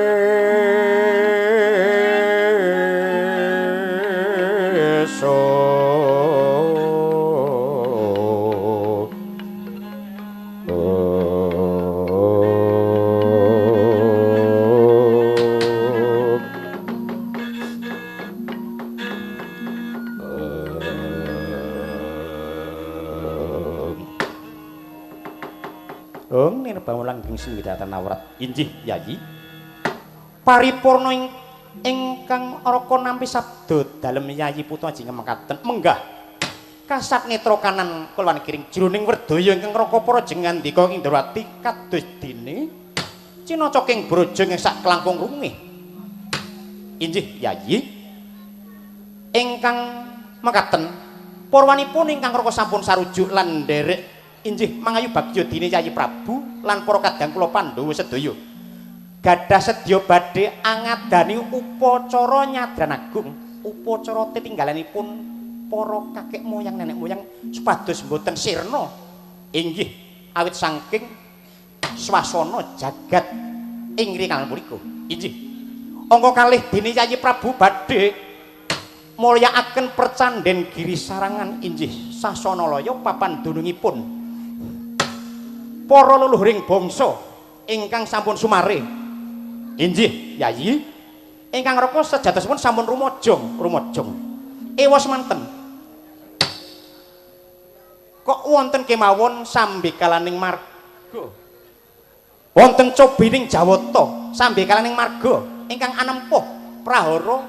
Oh, nirbangun langgeng singwidatan awrat. Inggih, Yayi. Paripurna ingkang raka nampi sabda dalem Yayi Putu Aji mekaten menggah kasat netra kanan kulon kiring jroning werdaya ingkang raka para jengandika Indrawati kados dene cinacaking braja ing sak klangkung rungih. Inggih, Yayi. Ingkang mekaten purwanipun ingkang raka sampun sarujuk lan nderek inggih mangayu bagya dene Yayi Prabu lan para kadang kula Pandhawa sedaya. Gadah sedya badhe angadani upacara nyadran agung, upacara tetinggalanipun para kakek moyang nenek moyang supados mboten sirna. Inggih awit saking swasana jagat ing rikalan punika. Inggih. Angka kalih dene Yayi Prabu badhe mulyakaken percandhen Giri Sarangan inggih sasana laya papan dunungipun para leluhuring bangsa ingkang sampun sumare. Inggih Yayi, ingkang raka sejatosipun sampun rumajang, rumajang. Ewa semanten. Kok wonten kemawon sambekalaning marga. Wonten cobining Jawata sambekalaning marga ingkang anempuh prahara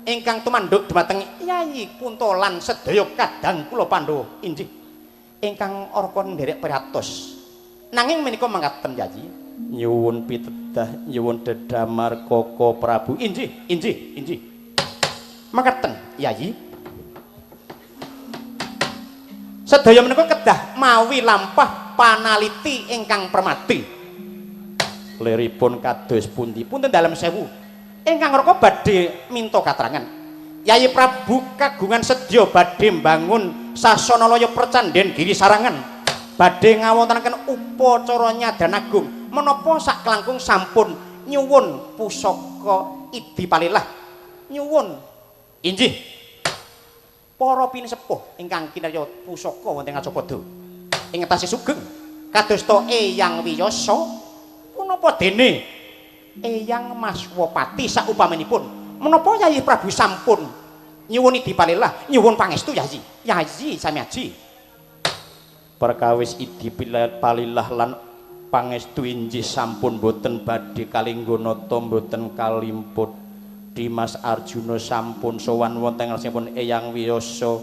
ingkang tumanduk dumateng Yayi Kunta lan sedaya kadang kula Pandhawa. Inggih. Ingkang arka nderek piratos. Nanging menika mangkaten Yayi. Nyuwun pitedah, nyuwun dedamar Koko Prabu. Inggih, inggih, inggih. Mangkaten Yayi. Sedaya menika kedah mawi lampah panaliti ingkang permati. Liripun kados pundi? Punten dalem sewu. Ingkang raka badhe minta katerangan. Yayi Prabu kagungan sedya badhe mbangun sasana laya percandhen Giri Sarangan. Badhe ngawontenaken upacara nyadran agung. Menapa saklangkung sampun nyuwun pusaka idi palilah. Nyuwun. Inggih. Para pinisepuh ingkang kinarya pusaka wonten Ngacapada. Ing tasih sugeng kadosta Eyang Wiyasa punapa dene Eyang Maswapati saupaminipun. Menapa Yayi Prabu sampun nyuwun idi palilah, nyuwun pangestu Yayi. Yayi sami aji. Perkawis idi palilah lan pangestu inggih sampun boten badhe kalinggonata boten kalimput. Dimas Arjuna sampun sowan wonten ngarsanipun Eyang Wiyasa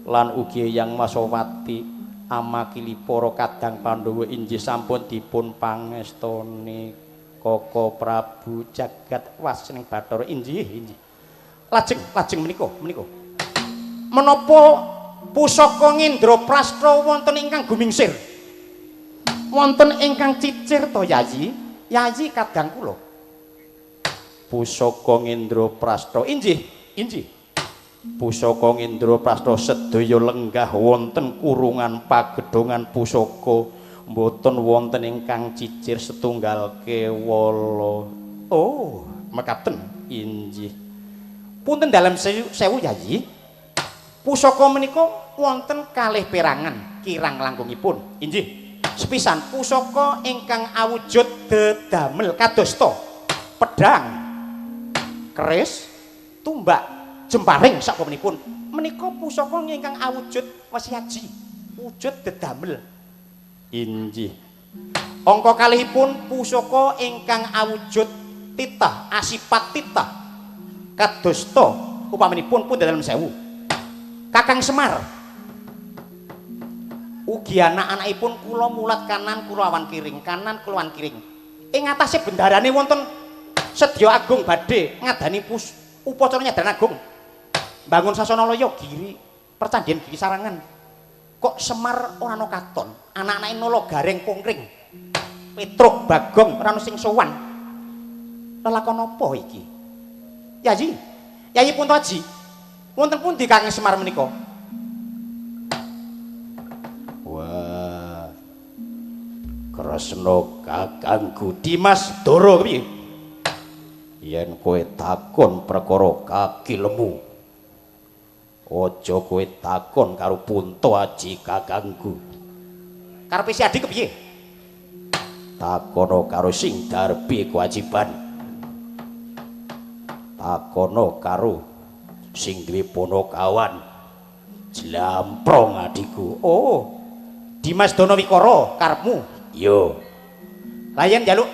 lan ugi Eyang Maswapati amakili para kadang Pandhawa inggih sampun dipun pangestoni Koko Prabu jagat wasning Bathara. Inggih, inggih. Lajeng, lajeng menika, menika. Menapa pusaka Ngendraprasta wonten ingkang gumingsir? Wonten ingkang cicir to Yayi? Yayi kadang kula. Pusaka Ngendraprasta inggih, inggih. Pusaka Ngendraprasta sedaya lenggah wonten kurungan pagedhongan pusaka, mboten wonten ingkang cicir setunggal kewala. Oh, mekaten. Inggih. Punten dalem sewu Yayi. Pusaka menika wonten kalih perangan kirang langkungipun. Inggih. Sepisan pusaka ingkang awujud dedamel kadosta pedang, keris, tumbak, jemparing sapaminipun. Menika pusaka ingkang awujud wesiaji, wujud dedamel. Inggih. Angka kalihipun pusaka ingkang awujud titah, asipat titah. Kadosta upaminipun pun dalem sewu. Kakang Semar ugi anak-anakipun kula mulat kanan kula awan kiring, kanan kula awan kiring. Ing atase bendarane wonten Sedya Agung badhe ngadani upacara nyadran agung. Bangun sasana laya Giri, percandhen Giri Sarangan. Kok Semar ora ana katon, anak-anake nala gareng pungkring. Petruk Bagong ora ana sing sowan. Lelakon apa iki? Yayi, Yayi Puntaji. Wonten pundi Kakang Semar menika? Wah. Kresna kakangku Dimas Dara piye? Yen kowe takon perkara kakilemu, aja kowe takon karo Punta Aji kakangku. Karepe si Adi kepiye? Takono karo sing darbi kewajiban. Takono karo sing duwe ponokawan. Jlamprong adhiku. Oh. Dimas Dono Wikara karepmu. Yo. Lah yen njaluk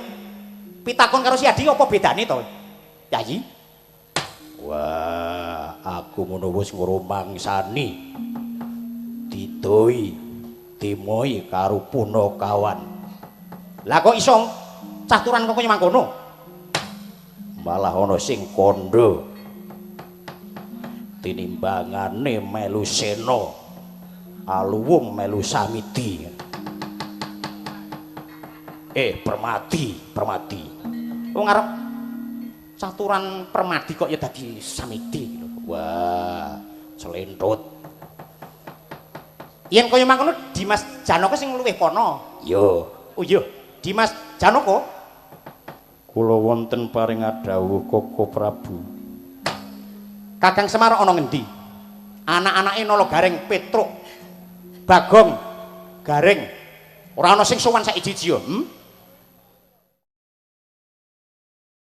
pitakon karo si Adi apa bedane to? Yayi. Wah, aku ngono wis ngrumangsani. Didoi, timoi karo punakawan. Lah kok iso caturan kok kaya mangkono? Malah ana sing kandha. Tinimbangane melu sena, aluwung melu samidi. Permati, permati. Wong arep caturan permadi kok ya dadi samidi lho. Wah, celentut. Yen kaya mangkono Dimas Janaka sing luwih pono. Iya. Oh iya, Dimas Janaka. Kula wonten paring adhawuh Koko Prabu. Kakang Semar ana ngendi? Anak-anake Nala Gareng Petruk. Bagong Gareng. Ora ana sing sowan saiki-iki yo,